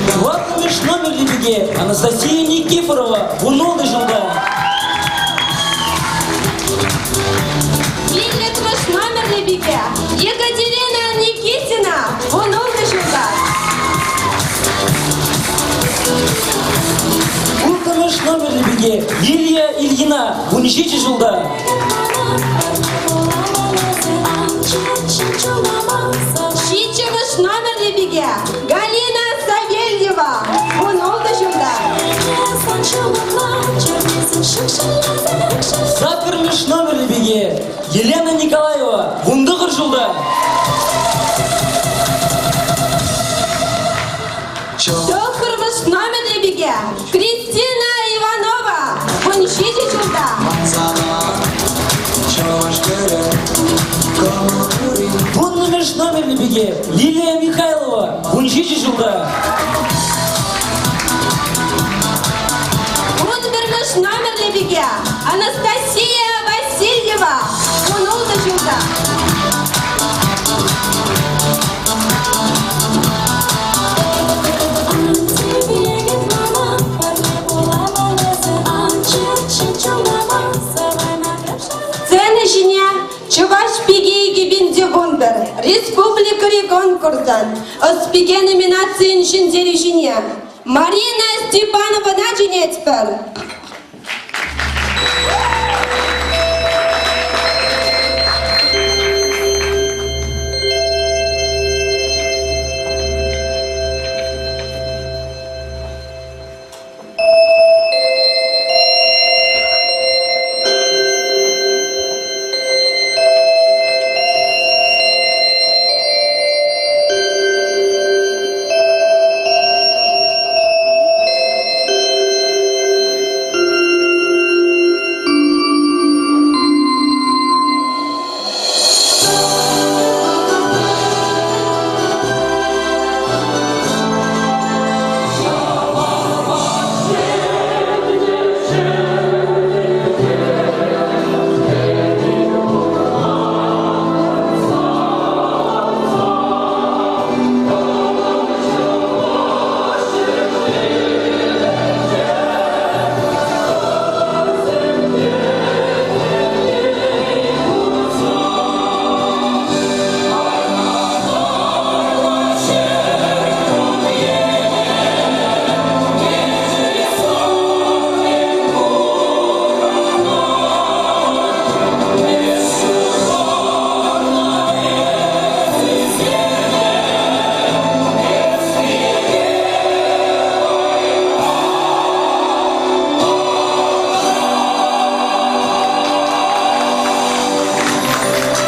Тӑваттӑмӗш номерлӗ пике Анастасия Никифорова вунултӑ ҫулта. Пиллӗкмӗш номерлӗ пике Екатерина Никитина вунултӑ ҫулта. Улттӑмӗш номерлӗ пике Лилия Ильина вунҫичӗ ҫулта. Ҫиччӗмӗш номерлӗ пике Галина Савельева вунултӑ ҫулта. Саккӑрмӗш номерлӗ пике Елена Николаева вунтӑхӑр ҫулта. Тӑххӑрмӗш номерлӗ пике Кристина Иванова вунҫичӗ ҫулта. Вуннӑмӗш номерлӗ пике Лилия Михайлова вунҫичӗ ҫулта. Вунпӗрмӗш номерлӗ пике Анастасия Васильева вунултӑ ҫулта. Сцена ҫине Чӑваш пики 2011 республикӑри конкурсӑн Ӑс пике номинацийӗн ҫӗнтерӳҫине Марина Степановӑна чӗнетпӗр.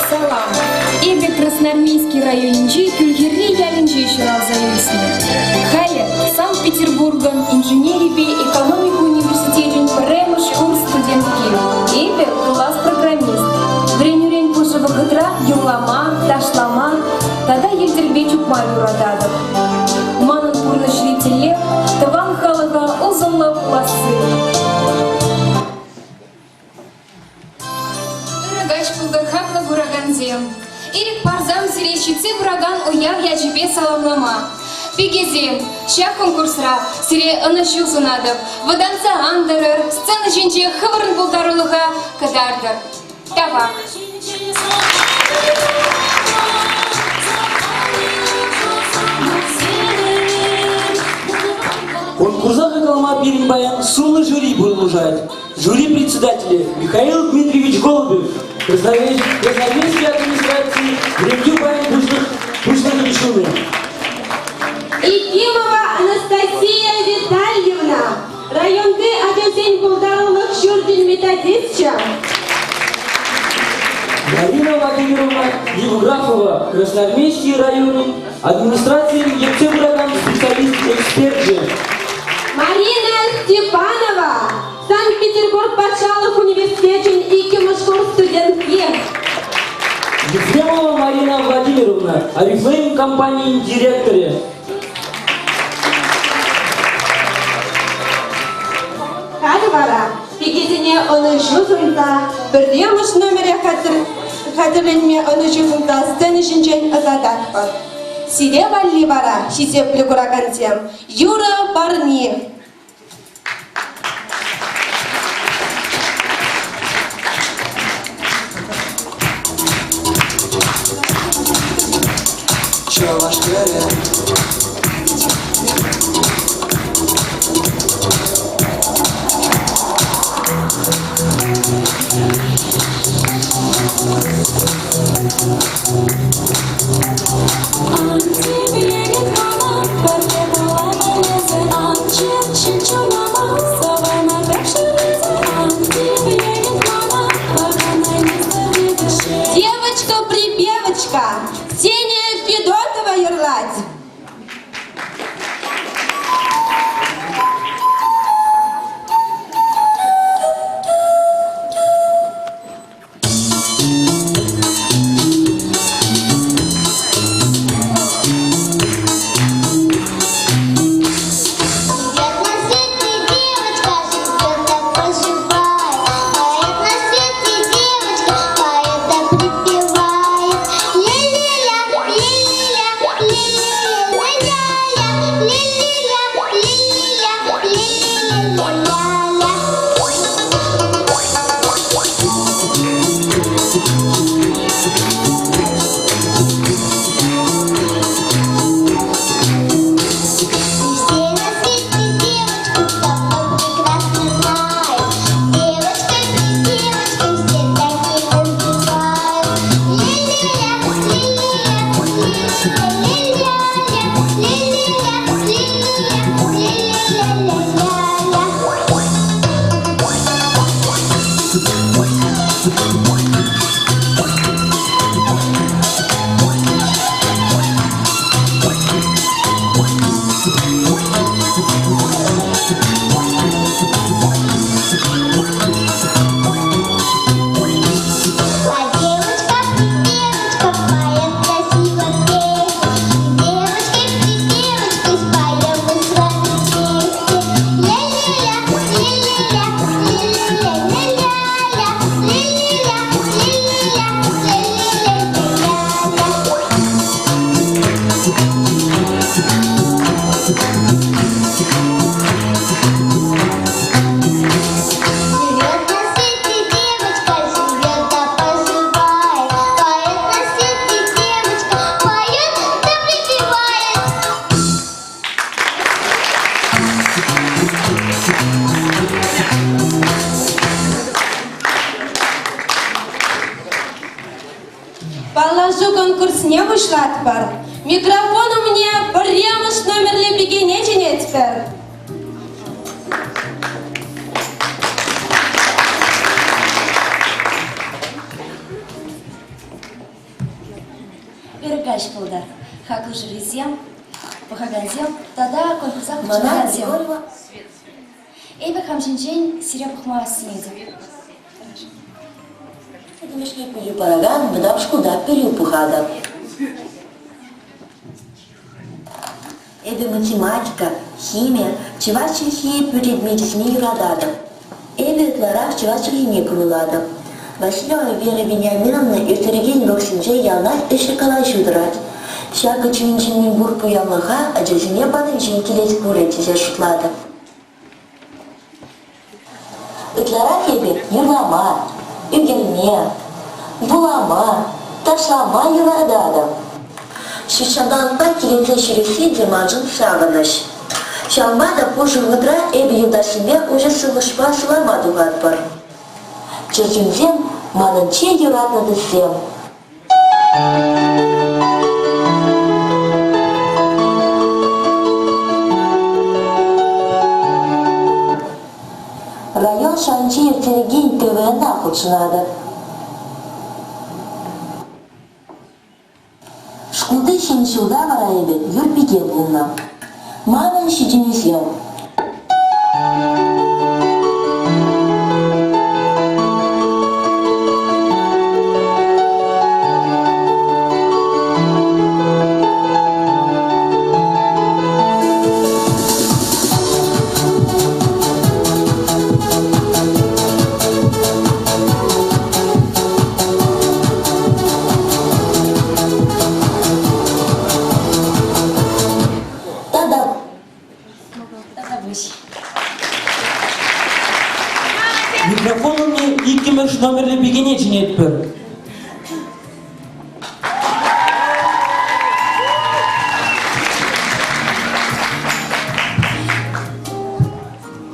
Салам! Эпӗ Красноармейски районӗнчи Кӳлхӗрри ялӗнче ҫуралса ӳснӗ. Халӗ Санкт-Петербургӑн инженерипе экономика университечӗн пӗрремӗш курс студентки. Эпӗ пулас программист. Вӗренӳрен пушӑ вӑхӑтра юрлама, ташлама тата йӗлтӗрпе чупма юрататӑп. Манӑн пурнӑҫри тӗллев тӑван халӑха усӑллӑ пуласси. Ырӑ каҫ пултӑр, хаклӑ куракансем! Ирӗк парсам сире ҫитсе пыракан уяв ячӗпе саламлама. Пикесем, ҫак конкурсра сире ӑнӑҫу сунатӑп. Вӑтанса ан тӑрӑр, сцена ҫинче хӑвӑрӑн пултарулӑха кӑтартӑр. Тавах! Конкурса хаклама пирӗн паян сумлӑ жюри пулӑшать. Жюри председателӗ Михаил Дмитриевич Голубев, Красноармейской администрации вӗрентӳ пайӗн пуҫлӑхӗн ҫумӗ. Ефимова Анастасия Витальевна, районти ачасен пултарулӑх ҫурчӗн методисчӗ. Марина Владимировна Евграфова, Красноармейский районӗн администрацийӗн ертсе пыракан специалист-эксперчӗ. Марина Степанова, Санкт-Петербург патшалӑх университечӗн иккӗмӗш курс студентки. Ефремова Марина Владимировна, Oriflame компанийӗн директорӗ. Халӗ вара пикесене ӑнӑҫу сунса пӗрремӗш номере хатӗрленме ӑнӑҫу сунса сцена ҫинчен ӑсататпӑр. Сире валли вара, хисеплӗ куракансем, юрӑ парни. Чӑваш хӗрӗ. Девочка-припевочка Ксения Федотова юрлать. Живет на свете девочка, живет да поживает. Поет на свете девочка, поет да припевает. Ля-ля-ля, ля-ля-ля, ля-ля-ля-ля-ля, ля-ля-ля, ля-ля-ля, ля-ля-ля-ля-ля. Все на свете девочку папа прекрасно знает. Девочка, девочка, все такие называют. Ля-ля-ля, ля-ля-ля, ля-ля-ля, ля-ля-ля, ля-ля-ля-ля-ля-ля. А девочка-припевочка поет красиво песню. Девочкой-припевочкой споем мы с вами вместе. Ля-ля-ля, ля-ля-ля, ля-ля-ля-ля-ля, ля-ля-ля, ля-ля-ля, ля-ля-ля-ля-ля. Живет на свете девочка, живет да поживает. Поет на свете девочка, поет да припевает. Паллашу конкурсне пуҫлатпӑр. Микрофон умне пӗрремӗш номерлӗ пикене чӗнетпӗр. Ырӑ каҫ пултӑр. Хаклӑ жюрисем, пӑхакансем тата конкурса Мана хутшӑнакансем. Егорова Эпӗ хам ҫинчен сире пӑхма сӗнетӗп. пӗтӗмӗшле пӗлӳ паракан вӑтам шкулта пӗлӳ пухатӑп. Эпӗ математика, хими, чӑваш чӗлхи предмечӗсене юрататӑп. Эпӗ ытларах чӑваш чӗлхине кӑмӑллатӑп. Васильева Вера Вениаминовна ирттерекен уроксенче яланах ӗҫлӗ калаҫу тӑрать. Ҫакӑ чун-чӗн мӗнпур пуянлӑха ачасене панинчен килет пулӗ тесе шутлатӑп. Ытларах эпӗ юрлама, ӳкерме, вулама, ташлама юрататӑп. Ҫутҫанталӑкпа киленсе ҫӳресси те маншӑн савӑнӑҫ. Ҫавӑнпа та пушӑ вӑхӑтра эпӗ юлташсемпе уҫӑ сывлӑшпа сывлама тухатпӑр. Чӗрчунсем манӑн чи юратнӑ туссем. Район шайӗнче ирттерекен КВНа хутшӑнатӑп. Шкулти ҫӗнӗ ҫулта вара эпӗ юр пике пулнӑ. Манӑн ҫитӗнӳсем. пулчӗҫ. Микрофон умне иккӗмӗш номерлӗ пикене чӗнетпӗр.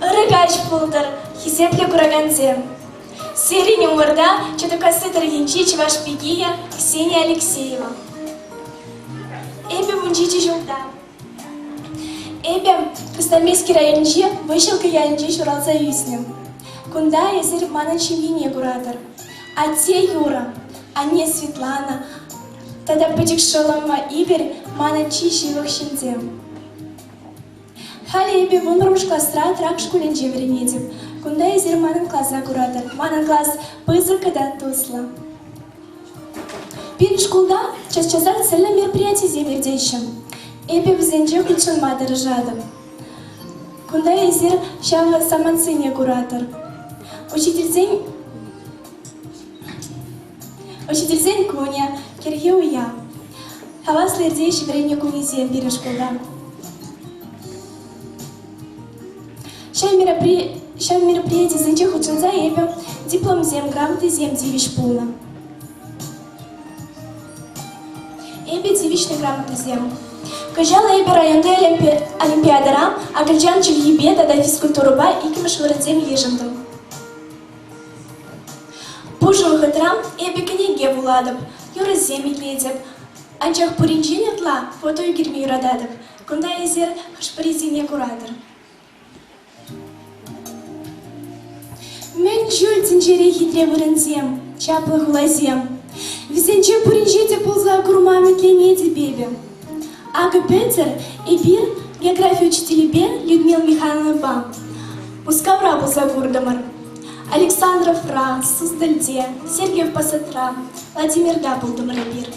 Ырӑ каҫ пултӑр, хисеплӗ куракансем! Сирӗн умӑрта Чатукасси тӑрӑхӗнчи чӑваш пикийӗ Ксения Алексеева. Эпӗ вунҫичӗ ҫулта. Эпӗ Красноармейски районӗнчи Выҫҫӑлккӑ ялӗнче ҫуралса ӳснӗ. Кунта эсир манӑн ҫемьене куратӑр. Атте Юра, анне Светлана тата пӗчӗк шӑллӑм Игорь манӑн чи ҫывӑх ҫынсем. Халӗ эпӗ вунпӗрмӗш класра Трак шкулӗнче вӗренетӗп. Кунта эсир манӑн класа куратӑр. Манӑн класс пысӑк тата туслӑ. Пирӗн шкулта час-часах тӗрлӗ мероприятисем иртеҫҫӗ. Эпӗ вӗсенче хутшӑнма тӑрӑшатӑп. Кунта эсир ҫав самантсене куратӑр. Учительсен Учительсен кунӗ, кӗрхи уяв. Хаваслӑ иртеҫҫӗ вӗренӳ кунӗсем пирӗн шкулта. Ҫав, меропри... Ҫав мероприятисенче хутшӑнса эпӗ дипломсем, грамотӑсем тивӗҫ пулнӑ. Эпӗ тивӗҫнӗ грамотӑсем. Кӑҫал эпӗ районти олимпиадӑра акӑлчан чӗлхипе тата физкультурӑпа иккӗмӗш вырӑнсем йышӑнтӑм. Пушӑ вӑхӑтра эпӗ кӗнеке вулатӑп, юрӑсем итлетӗп. Анчах пуринчен ытла фото ӳкерме юрататӑп. Кунта эсир хӑш-пӗрисене куратӑр. Мӗн чуль тӗнчере хитре вырӑнсем, чаплӑ хуласем. Вӗсенче пуринче те пулса курма ӗмӗтленетӗп эпӗ. Акӑ пӗлтӗр эпир географи учителӗпе Людмила Михайловнӑпа Мускавра пулса куртӑмӑр. Александровра, Суздальте, Сергиев Посадра, Владимирта пултӑмӑр эпир.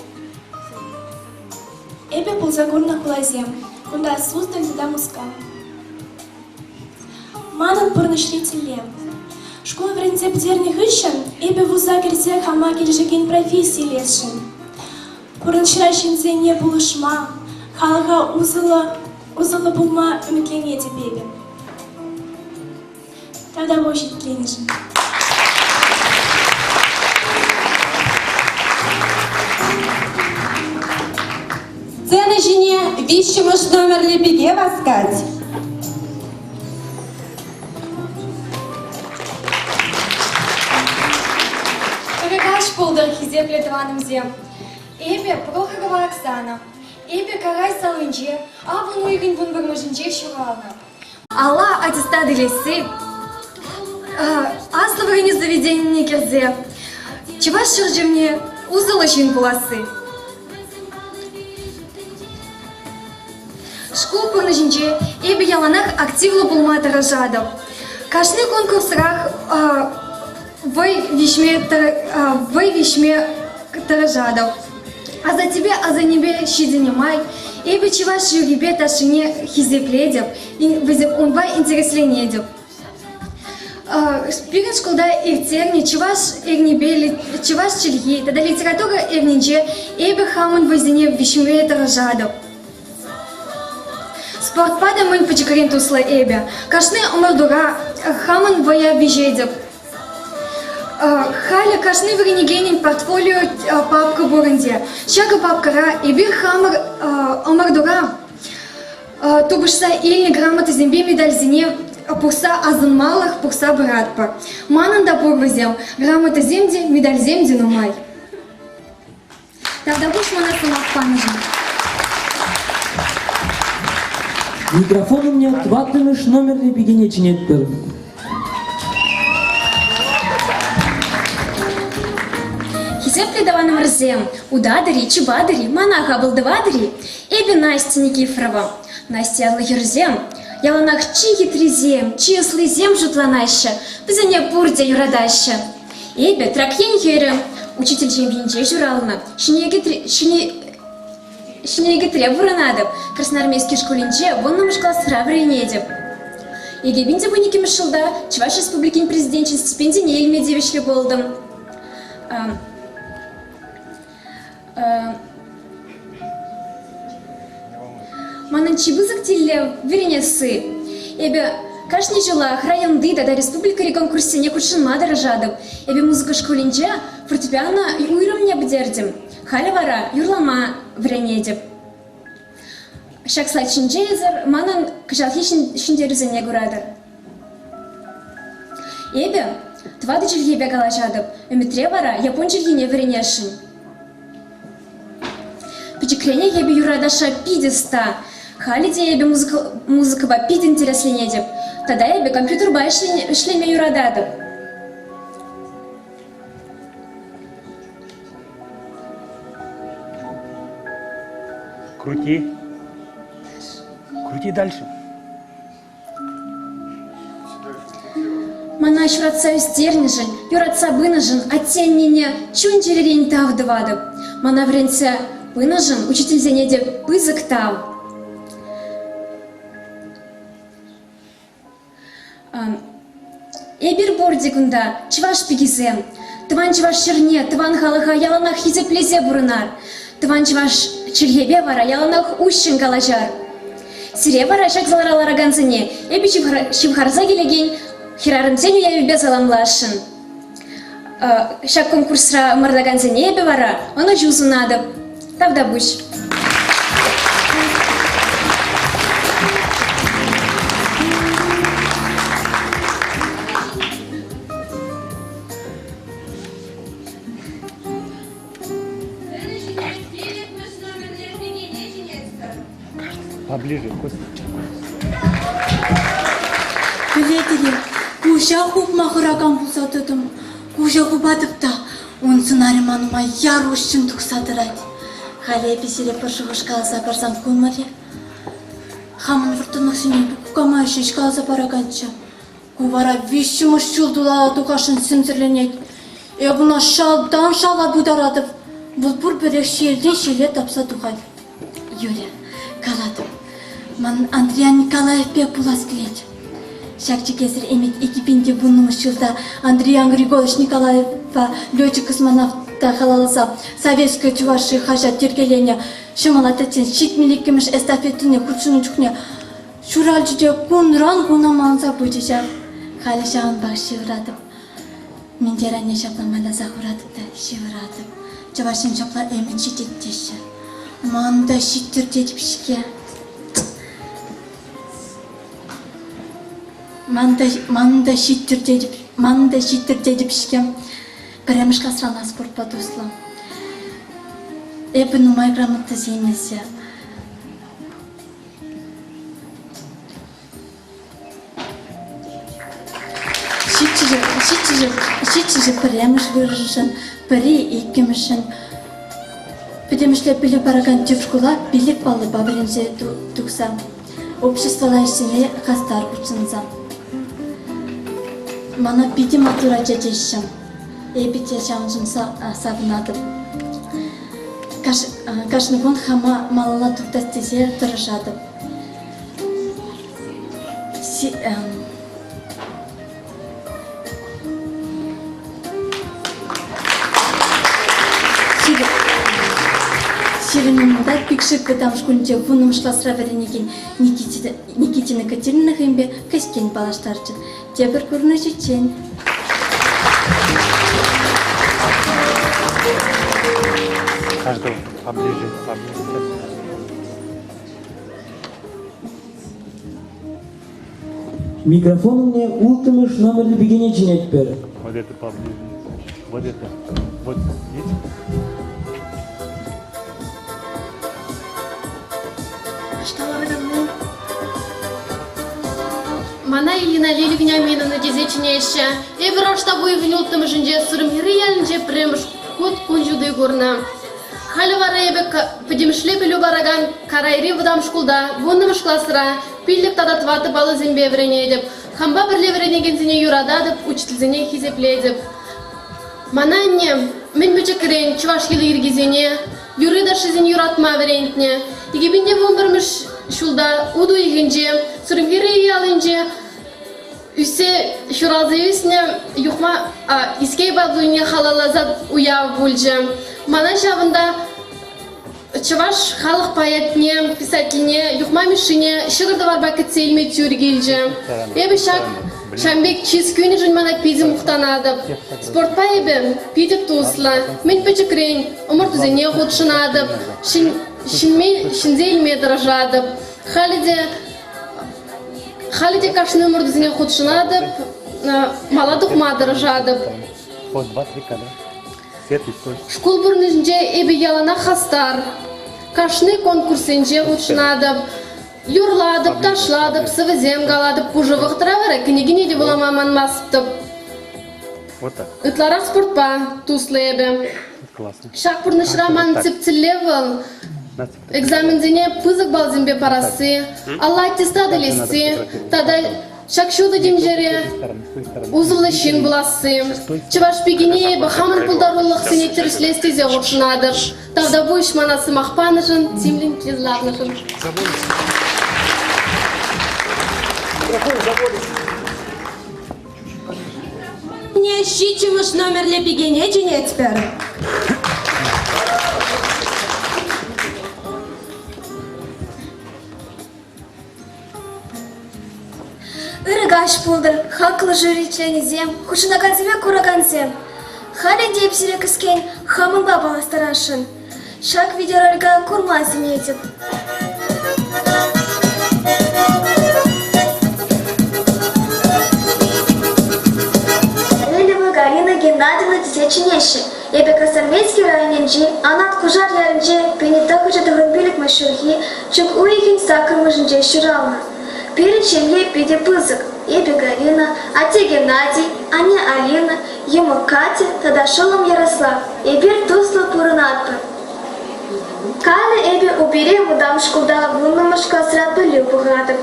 Эпӗ пулса курнӑ хуласем, кунта Суздаль тата Мускав. Манӑн пурнӑҫри тӗллев. Шкул вӗренсе пӗтернӗ хыҫҫӑн эпӗ вуза кӗрсе хама килӗшекен професси илесшӗн. Пурнӑҫра ҫынсене пулӑшма, халӑха усӑллӑ, усӑллӑ пулма ӗмӗтленетӗп эпӗ. Тавтапуҫ итленӗшӗн. Сцена ҫине виҫҫӗмӗш номерлӗ пике васкать. Ырӑ каҫ пултӑр, хисеплӗ тӑванӑмсем. Эпӗ Прохорова Оксана. Эпӗ Карай салинче авӑн уйӑхӗн вунпӗрмӗшӗнче ҫуралнӑ. Алла аттестат илесси, аслӑ вӗренӳ заведенине кӗрсе чӑваш ҫӗршывне усӑллӑ ҫын пуласси. Шкул пурнӑҫӗнче эпӗ яланах активлӑ пулма тӑрӑшатӑп. Кашни конкурсрах вӑй виҫме вӑй виҫме тӑрӑшатӑп. Асаттепе асаннепе ҫитӗннӗ май эпӗ чӑваш юррипе ташшине хисеплетӗп, вӗсем унпа интересленетӗп. Пирӗн шкулта ирттернӗ чӑваш эрнипе чӑваш чӗлхи тата литература эрнинче эпӗ хамӑн вӑйсене виҫме тӑрӑшатӑп. Спортпа та мӗн пӗчӗкрен туслӑ эпӗ. Кашни ӑмӑртура хамӑн вӑя виҫетӗп. Халӗ кашни вӗренекенӗн портфолио папка пур ӗнтӗ. Ҫакӑ папкӑра эпир хамӑр ӑмӑртура тупӑшса илнӗ грамотӑсемпе медальсене пухса асӑнмалӑх пухса пыратпӑр. Манӑн та пур вӗсем, грамотӑсем те, медальсем те нумай. Тавтапуҫ мана сӑмах панӑшӑн. Микрофон умне тӑваттӑмӗш номерлӗ пикене чӗнетпӗр. Хисеплӗ тӑванӑмӑрсем, утатӑр-и, чупатӑр-и, мана хапӑл тӑватӑр-и? Эпӗ Настя Никифорова. Настя ятлӑ хӗрсем яланах чи хитрисем, чи ӑслисем шутланаҫҫӗ, вӗсене пурте юратаҫҫӗ. Эпӗ Трак ен хӗрӗ, учитель ҫемйинче ҫуралнӑ, Ҫӗнӗ Йӗкӗтре пурӑнатӑп, Красноармейски шкулӗнче вуннӑмӗш класра вӗренетӗп. 2012 ҫулта Чӑваш Республикин Президенчӗн стипендине илме тивӗҫлӗ пултӑм. Манӑн чи пысӑк тӗллев – вӗренесси. Эпӗ кашни ҫулах районти тата республикӑри конкурссене хутшӑнма тӑрӑшатӑп. Эпӗ музыка шкулӗнче фортепиано уйрӑмне пӗтертӗм. Халӗ вара юрлама вӗренетӗп. Ҫак слайд ҫинче эсӗр манӑн кӑҫалхи ҫӗнтерӳсене куратӑр. Эпӗ тӑватӑ чӗлхепе калаҫатӑп, ӗмӗтре вара япон чӗлхине вӗренесшӗн. Пӗчӗкренех эпӗ юрра-ташша питӗ ӑста. Халӗ те эпӗ музыкӑпа питӗ интересленетӗп. Тата эпӗ компьютерпа ӗҫлеме юрататӑп. Крути. Крути дальше. Мана ҫуратса ӳстернӗшӗн, юратса пынӑшӑн атте-аннене чун-чӗререн тав тӑватӑп. Мана вӗрентсе пынӑшӑн учительсене те пысӑк тав. Эпир пурте кунта, чӑваш пикисем. Тӑван чӑваш ҫӗрне, тӑван халӑха яланах хисеплесе пурӑнар. Тӑван чӑваш чӗлхепе вара яланах уҫҫӑн калаҫар. Сире вара ҫак залра ларакансене эпӗ ҫывхарса килекен хӗрарӑмсен уявӗпе саламласшӑн. Ҫак конкурсра ӑмӑртакансене эпӗ вара ӑнӑҫу сунатӑп. Тавтапуҫ. Поближе, Костя. Пӗлетӗр-и, куҫа хупма хӑракан пулса тӑтӑм. Куҫа хупатӑп та ун сӑнарӗ ман ума яр уҫҫӑн тухса тӑрать. Халӗ эпӗ сире пӗр шухӑш каласа парсан кулмӑр-и? Хамӑн вӑрттӑнлӑхсене кукамай ҫеҫ каласа параканччӗ. Ку вара виҫҫӗмӗш ҫул тулала тухасшӑн сӗмсӗрленет. Эп ӑна шалтан шала пытаратӑп. Вӑл пурпӗрех ҫиелтен ҫиеле тапса тухать. Юрӗ, калатӑп. Ман Андриян Николаев пек пулас килет. Ҫак чикесӗр ӗмӗт 2010 ҫулта Андриян Григорьевич Николаева летчик-космонавта халалласа Советская Чувашия хаҫат йӗркеленӗ ҫӑмӑл атлетсен 72-мӗш эстафетине хутшӑннӑ чухне ҫуралчӗ те кунран кун аманса пычӗ ҫав. Халӗ ҫавӑнпах ҫывӑратӑп. Минтер айне ҫапла майласа хуратӑп та ҫывӑратӑп. Чӑвашсен ҫапла ӗмӗт ҫитет теҫҫӗ. Ман та ҫиттӗр тетӗп-ҫке. Ман та, ман та ҫиттӗр тетӗп, ман та ҫиттӗр тетӗп-ҫке. Пӗрремӗш класранах спортпа туслӑ. Эпӗ нумай грамотӑсем илсе Ҫиччӗшӗ пӗрремӗш вырӑншӑн, пӗри иккӗмӗшшӗн. Пӗтӗмӗшле пӗлӳ паракан тӗп шкула пилӗк паллӑпа вӗренсе тухса обществӑлла ӗҫсене хастар хутшӑнса. Мана питӗ маттур ача теҫҫӗ. Эпӗ те ҫавӑншӑн савӑнатӑп. Кашни кун хама малалла туртас тесе тӑрӑшатӑп. Сирӗн умӑнта Пикшик вӑтам шкулӗнче вуннӑмӗш класра вӗренекен Никитина Катерина хӑйӗнпе кӗскен паллаштарчӗ. Тепӗр курнӑҫиччен. Каждого поближе, поближе. Микрофон умне улттӑмӗш номерлӗ пикене чӗнетпӗр. Вот это поближе. Вот это. Вот здесь. Мана Ильина Лилия Вениаминовна тесе чӗнеҫҫӗ. Эпӗ Раштав уйӑхӗн улттӑмӗшӗнче Сырӑмхӗрри ялӗнче пӗрремӗш хут кун ҫути курнӑ. Халӗ вара эпӗ пӗтӗмӗшле пӗлӳ паракан Карайри вӑтам шкулта вуннӑмӗш класра пиллӗк тата тӑваттӑ паллӑсемпе вӗренетӗп. Хампа пӗрле вӗренекенсене юрататӑп, учительсене хисеплетӗп. Мана анне мӗн пӗчӗкрен чӑваш йӑли-йӗркисене, юрри-ташшисене юратма вӗрентнӗ. 2011 ҫулта ут уйӑхӗнче Сурӑмхӗрри ялӗнче Ӳссе ҫуралса ӳснӗ Юхма Искей Павлуйне халалласа уяв пулчӗ. Мана ҫавӑнта. Чӑваш халӑх поэтне, писательне Юхма Мишшине ҫӑкӑр-тӑварпа кӗтсе илме тӳр килчӗ. Эпӗ ҫак ҫавӑн пек чыс кӳнӗшӗн мана питӗ мухтанатӑп. Спортпа эпӗ питӗ туслӑ. Мӗн пӗчӗкрен ӑмӑртусене хутшӑнатӑп, ҫӗнме, ҫӗнсе илме тӑрӑшатӑп. Халӗ те халӗ те кашни ӑмӑртусене хутшӑнатӑп, мала тухма тӑрӑшатӑп. Шкул пурнӑҫӗнче эпӗ яланах хастар. Кашни конкурссенче хутшӑнатӑп. Юрлатӑп, ташлатӑп, сӑвӑсем калатӑп. Пушӑ вӑхӑтра вара кӗнекене те вулама манмастӑп. Ытларах спортпа туслӑ эпӗ. Ҫак пурнӑҫра ман тӗп тӗллев вӑл экзаменсене пысӑк балсемпе парасси, алла аттестат илесси тата Ҫак ҫутӑ тӗнчере усӑллӑ ҫын пуласси. Чӑваш пикине эпӗ хамӑн пултарулӑхсене тӗрӗслес тесе хутшӑнатӑп. Тавтапуҫ мана сӑмах панӑшӑн, тимлӗн ларнӑшӑн. Не ҫиччӗмӗш номерлӗ пикене чӗнетпӗр. Ырӑ каҫ пултӑр, хаклӑ жюри членӗсем, хутшӑнакансемпе куракансем. Халӗ те эп сире кӗскен хамӑнпа паллаштарасшӑн. Ҫак видеоролика курма сӗнетӗп. Рылева Галина Геннадьевна тесе чӗнеҫҫӗ. Эпӗ Красноармейски районӗнчи Анат Кушар ялӗнче 1995 ҫулхи чӳк уйӑхӗн саккӑрмӗшӗнче ҫуралнӑ. Пирӗн ҫемье питӗ пысӑк. Эпӗ Галина, атте Геннадий, анне Алина, йӑмӑк Катя тата шӑллӑм Ярослав. Эпир туслӑ пурӑнатпӑр. Халӗ эпӗ Упире вӑтам шкулта вуннӑмӗш класра пӗлӳ пухатӑп.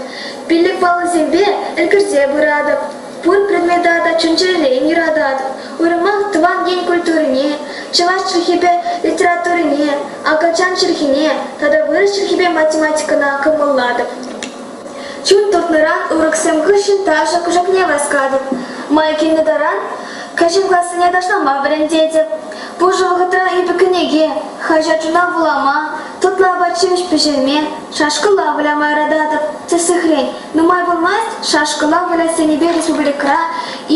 Пиллӗк паллӑсемпе ӗлкӗрсе пыратӑп. Пур предмета та чун-чӗререн юрататӑп. Уйрӑмах тӑван ен культурине, чӑваш чӗлхипе литературине, акӑлчан чӗлхине тата вырӑс чӗлхипе математикӑна кӑмӑллатӑп. Чун туртнӑран уроксем хыҫҫӑн ташӑ кушакне васкатӑп. Май килнӗ таран кӗҫӗн классене ташлама вӗрентетӗп. Пушӑ вӑхӑтра эпӗ кӗнеке, хаҫат-журнал вулама, тутлӑ апат-ҫимӗҫ пӗҫерме, шашкӑлла выляма юрататӑп. Тӗслӗхрен, Нумай пулмасть шашкӑлла выляс енӗпе республикӑра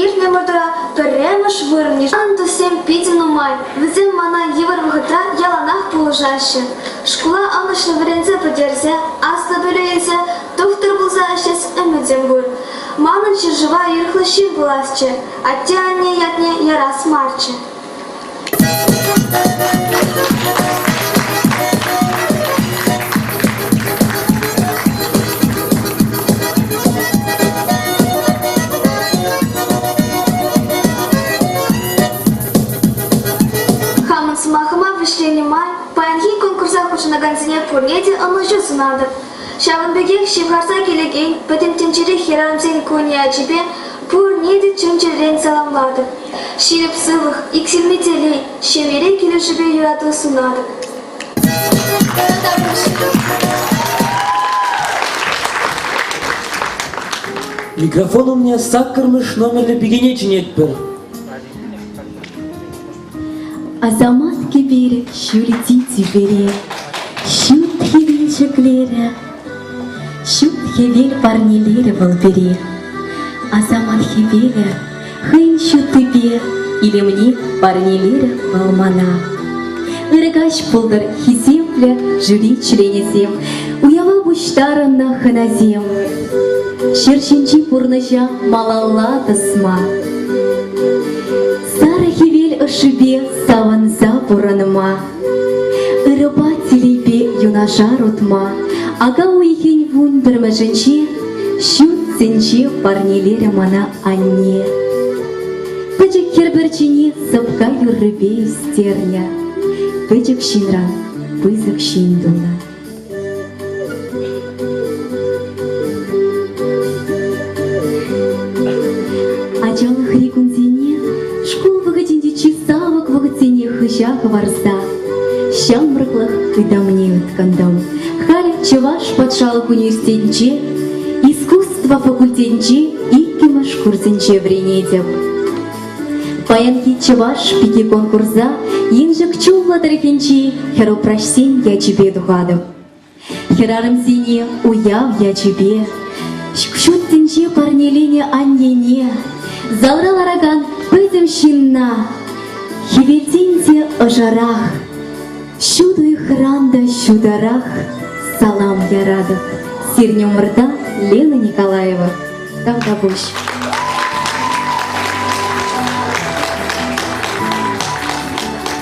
иртнӗ ӑмӑртура пӗрремӗш вырӑн йышӑннӑ туссем питӗ нумай. Вӗсем мана йывӑр вӑхӑтра яланах пулӑшаҫҫӗ. Шкула ӑнӑҫлӑ вӗренсе пӗтерсе, аслӑ пӗлӳ илсе тухтӑр пулса ӗҫлес ӗмӗтӗм пур. Манӑн ҫӗршыва юрӑхлӑ ҫын пуласчӗ, атте-анне ятне ярас марччӗ. Хамӑн сӑмахӑма вӗҫленӗ май паянхи конкурса хутшӑнакансене пурне те ӑнӑҫу сунатӑп. Ҫавӑн пекех ҫывхарса килекен Пӗтӗм тӗнчери хӗрарӑмсен кунӗ ячӗпе пурне те чун-чӗререн саламлатӑп. Ҫирӗп сывлӑх, иксӗлми телей, ҫемьере килӗшӳпе юрату сунатӑп. Микрофон умне саккӑрмӗш номерлӗ пикене чӗнетпӗр. Асамат кӗперӗ ҫӳлти тӳпере ҫут хӗвел ҫӗклерӗ, ҫут хӗвел парнелерӗ вӑл пире. Асамат хӗвелӗ хӑйӗн ҫуттипе илемне парнелерӗ вӑл мана. Ырӑ каҫ пултӑр, хисеплӗ жюри членӗсем, уява пуҫтарӑннӑ хӑнасем. Ҫӗр ҫинчи пурнӑҫа малалла тӑсма. Сарӑ хӗвел ӑшшипе савӑнса пурӑнма, ырӑпа телейпе юнашар утма ака уйӑхӗн вунпӗрмӗшӗнче ҫут тӗнче парнелерӗ мана анне. Пӗчӗк хӗр пӗрчине сӑпка юррипе ӳстернӗ, пӗчӗк ҫынран пысӑк ҫын тунӑ. Ачалӑхри кунсене шкул вӑхӑтӗнчи чи савӑк вӑхӑтсене хыҫа хӑварса ҫамрӑклӑх ытамне ыткӑнтӑм. Халь Чӑваш патшалӑх университетӗнче искусство факультетӗнче иккӗмӗш курсӗнче вӗренетӗп. Паянхи Чӑваш пики конкурса Еншик Чуллӑ тӑрӑхӗнчи хӗрупраҫсен ячӗпе тухатӑп. Хӗрарӑмсене уяв ячӗпе ҫут тӗнче парнеленӗ аннене, залра ларакан пӗтӗм ҫынна хӗвелтен те ӑшӑрах, ҫут уйӑхран та ҫутӑрах салам яратӑп. Сирӗн умӑрта Лена Николаева. Тавтапуҫ.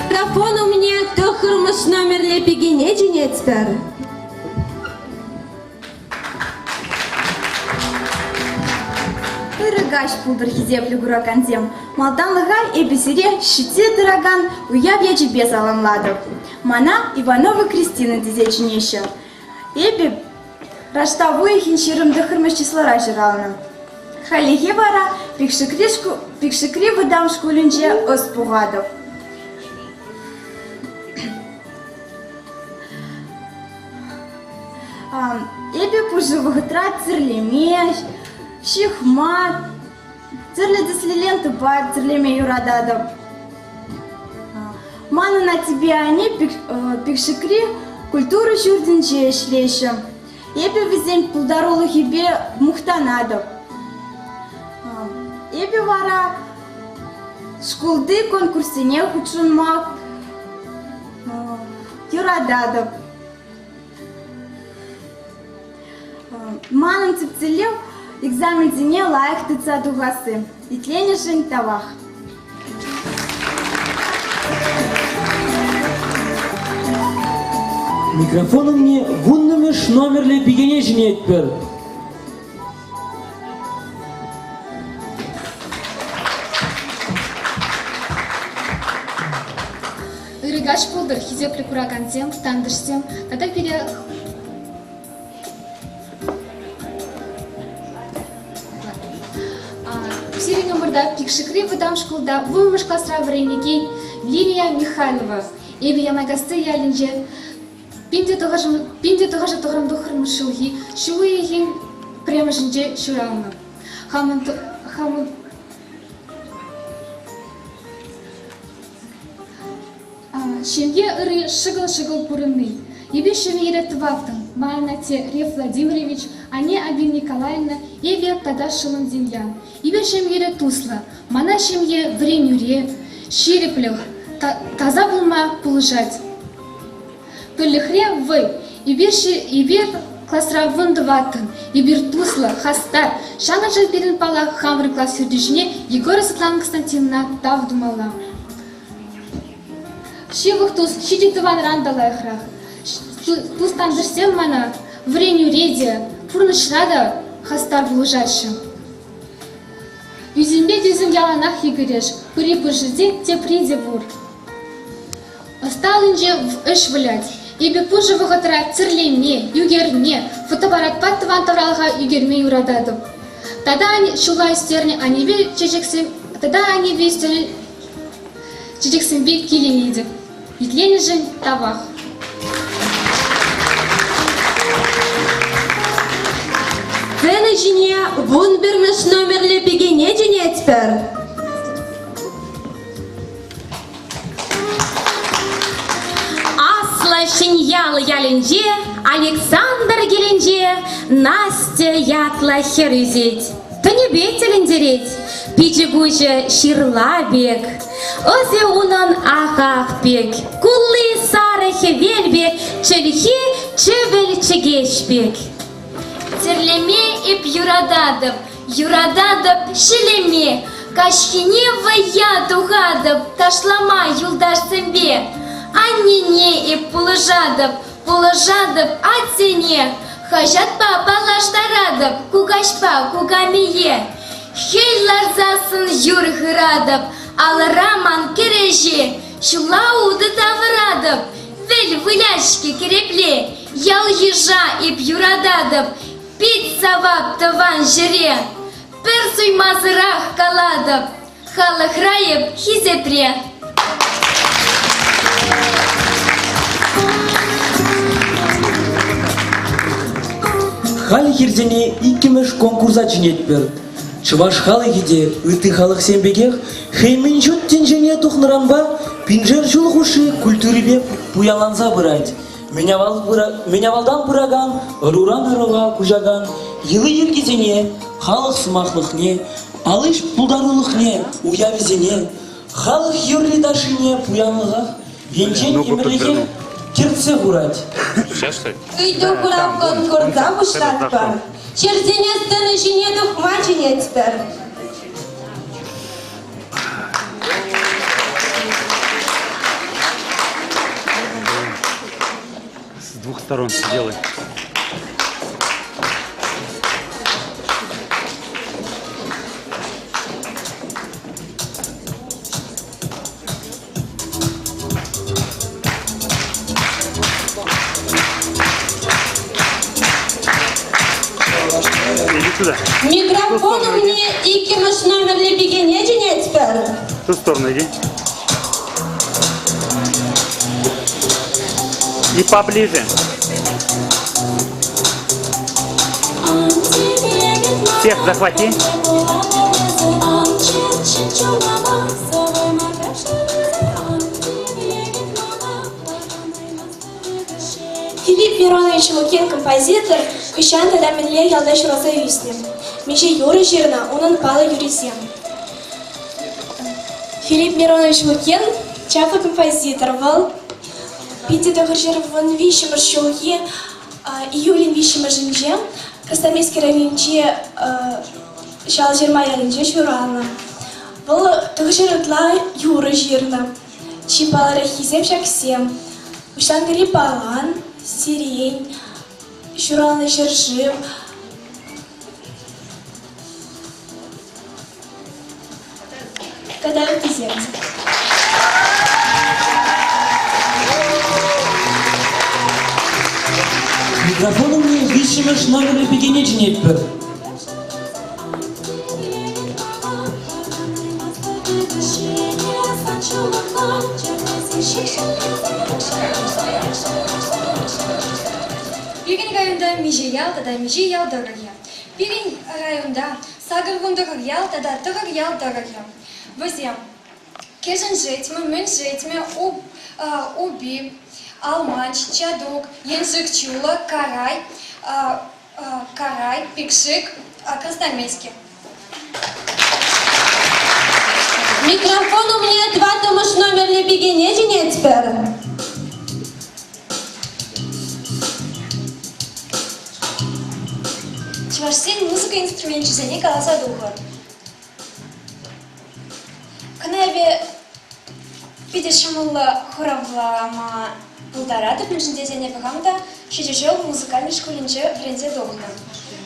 Микрофон умне тӑххӑрмӗш номерлӗ пикене чӗнетпӗр. Ырӑ каҫ пултӑр, хисеплӗ куракансем! Малтанлӑха эпӗ сире ҫитсе тӑракан уяв ячӗпе саламлатӑп. Мана Иванова Кристина тесе чӗнеҫҫӗ. Эпӗ Раштав уйӑхӗн 29-мӗш числара ҫуралнӑ. Хальлӗхе вара Пикшикри, Пикшикри вӑтам шкулӗнче ӑс пухатӑп. Эпӗ пушӑ вӑхӑтра тӗрлеме, ҫыхма, тӗрлӗ тӗслӗ лентӑпа тӗрлеме юрататӑп. Манӑн аттепе анне Пикшикри культура ҫуртӗнче ӗҫлеҫҫӗ. Эпӗ вӗсен пултарулӑхӗпе мухтанатӑп. Эпӗ вара шкулти конкурссене хутшӑнма юрататӑп. Манӑн тӗп тӗллев экзаменсене лайӑх тытса тухасси. Итленӗшӗн тавах. Микрофон умне вуннӑмӗш номерлӗ пикене чӗнетпӗр. Ырӑ каҫ пултӑр, хисеплӗ куракансем, тантӑшсем тата пире Сирӗн умӑрта Пикшикри вӑтам шкулта вуннӑмӗш класра вӗренекен Лилия Михайлова. Эпӗ Ямайкасси ялӗнче 1999 ҫулхи ҫу уйӑхӗн пӗрремӗшӗнче ҫуралнӑ. Хамӑн, хамӑн Ҫемье ырри шӑкӑл-шӑкӑл пурӑнни. Эпир ҫемьере тӑваттӑн. Манӑн атте Лев Владимирович, анне Альбина Николаевна, эпӗ тата шӑллӑм Демьян. Эпир ҫемьере туслӑ. Мана ҫемье вӗренӳре, ҫирӗплӗх, таса пулма пулӑшать. Пӗрлӗхре вӑй. Эпир, эпир класра вунтӑваттӑн. Эпир туслӑ, хастар. Ҫакӑншӑн пирӗн, паллах, хамӑр класс ертӳҫине Егора Светлана Константиновна тав тумалла. Ҫывӑх тус ҫичӗ тӑванран та лайӑхрах. Тус-тантӑшсем мана вӗренӳре те, пурнӑҫра та хастар пулӑшаҫҫӗ. Ӳсӗмпе тӳсӗм яланах йӗкӗреш, пӗри пыршӑсен тепри те пур. Ӑста аллинче ӗҫ вылять. Эпӗ пушӑ вӑхӑтра тӗрлеме, ӳкерме, фотоаппаратпа тӑван тавралӑха ӳкерме юрататӑп. Тата ҫулла ӳстернӗ аннепе чечексем тата аннепе ӳстернӗ чечексемпе киленетӗп. Итленӗшӗн тавах. Сцена ҫине вунпӗрмӗш номерлӗ пикене чӗнетпӗр. Аслӑ Ҫӗньял ялӗнче Александр килӗнче Настя ятлӑ хӗр ӳсет. Тӗнӗпе тӗлӗнтерет, пичӗ-куҫӗ ҫырла пек, ӑсӗ унӑн ахах пек, кулли сарӑ хӗвел пек, чӗлхи чӗвӗл чӗкеҫ пек. Тӗрлеме эп юрататӑп, юрататӑп ҫӗлеме. Каҫхине вӑййа тухатӑп ташлама юлташсемпе. Аннене эп пулӑшатӑп, пулӑшатӑп атьсене. Хаҫатпа паллаштаратӑп кукаҫпа кукамие. Хӗл ларсассӑн юр хыратӑп, алӑра ман кӗреҫе. Ҫулла утӑ тавӑратӑп, вӗл выляҫ-ҫке кӗрепле. Ял-йыша эп юрататӑп, пит савап тӑван ҫӗре. Пӗр суймасӑрах калатӑп, халӑхра эп хисепре. Халь хирсене иккӗмӗш конкурса чӗнетпӗр. Чӑваш халӑхӗ те ытти халӑхсем пекех хӑй мӗн ҫут тӗнчене тухнӑранпа пиншер ҫул хушши культурипе пуянланса пырать. Мӗн авалтан пыракан ӑруран ӑрӑва куҫакан йӑли-йӗркисене, халӑх сӑмахлӑхне, ал-ӗҫ пултарулӑхне, уявӗсене, халӑх юрри-ташшине пуянлӑхах енчен ӗмӗрлӗхех кӗртсе хурать. Ыйту-хурав конкурса пуҫлатпӑр. Ҫӗрсене сцена ҫине тухма чӗнетпӗр. С двух сторон делай. Микрофон умне иккӗмӗш номерлӗ пикене чӗнетпӗр. В ту сторону иди. И поближе. Всех захвати. Филипп Миронович Лукин композитор хӑҫан тата мӗнле ялта ҫуралса ӳснӗ. Миҫе юрӑ ҫырнӑ унӑн паллӑ юррисем. Филипп Миронович Лукин чаплӑ композитор. Вӑл питӗ 913 ҫулхи июлӗн виҫҫӗмӗшӗнче Красноармейски районӗнчи Ҫалҫырма ялӗнче ҫуралнӑ. Вӑл тӑхӑрҫӗр ытла юрӑ ҫырнӑ. Чи паллӑраххисем ҫаксем: Уҫланкӑри палан, сирень, ҫуралнӑ ҫӗршыв, тата ыттисем. Микрофон умне виҫҫӗмӗш номерлӗ пикене чӗнетпӗр. Пирӗн районта миҫе ял тата миҫе ял тӑрӑхӗ? Пирӗн районта 89 ял тата тӑхӑр ял тӑрӑхӗ. Вӗсем Кӗҫӗн Шетмӗ, Мӗн Шетмӗ, Упи, Алманч, Чатук, Еншик Чуллӑ, Карай, Карай, Пикшик, Красноармейски. Микрофон умне тӑваттӑмӗш номерлӗ пикене чӗнетпӗр. Чӑвашсен музыка инструменчӗсене каласа тухӑр. Кӑна эпӗ питӗ ҫӑмӑллӑ хуравлама пултаратӑп, мӗншӗн тесен эпӗ хам та ҫичӗ ҫул музыкальнӑй шкулӗнче вӗренсе тухнӑ.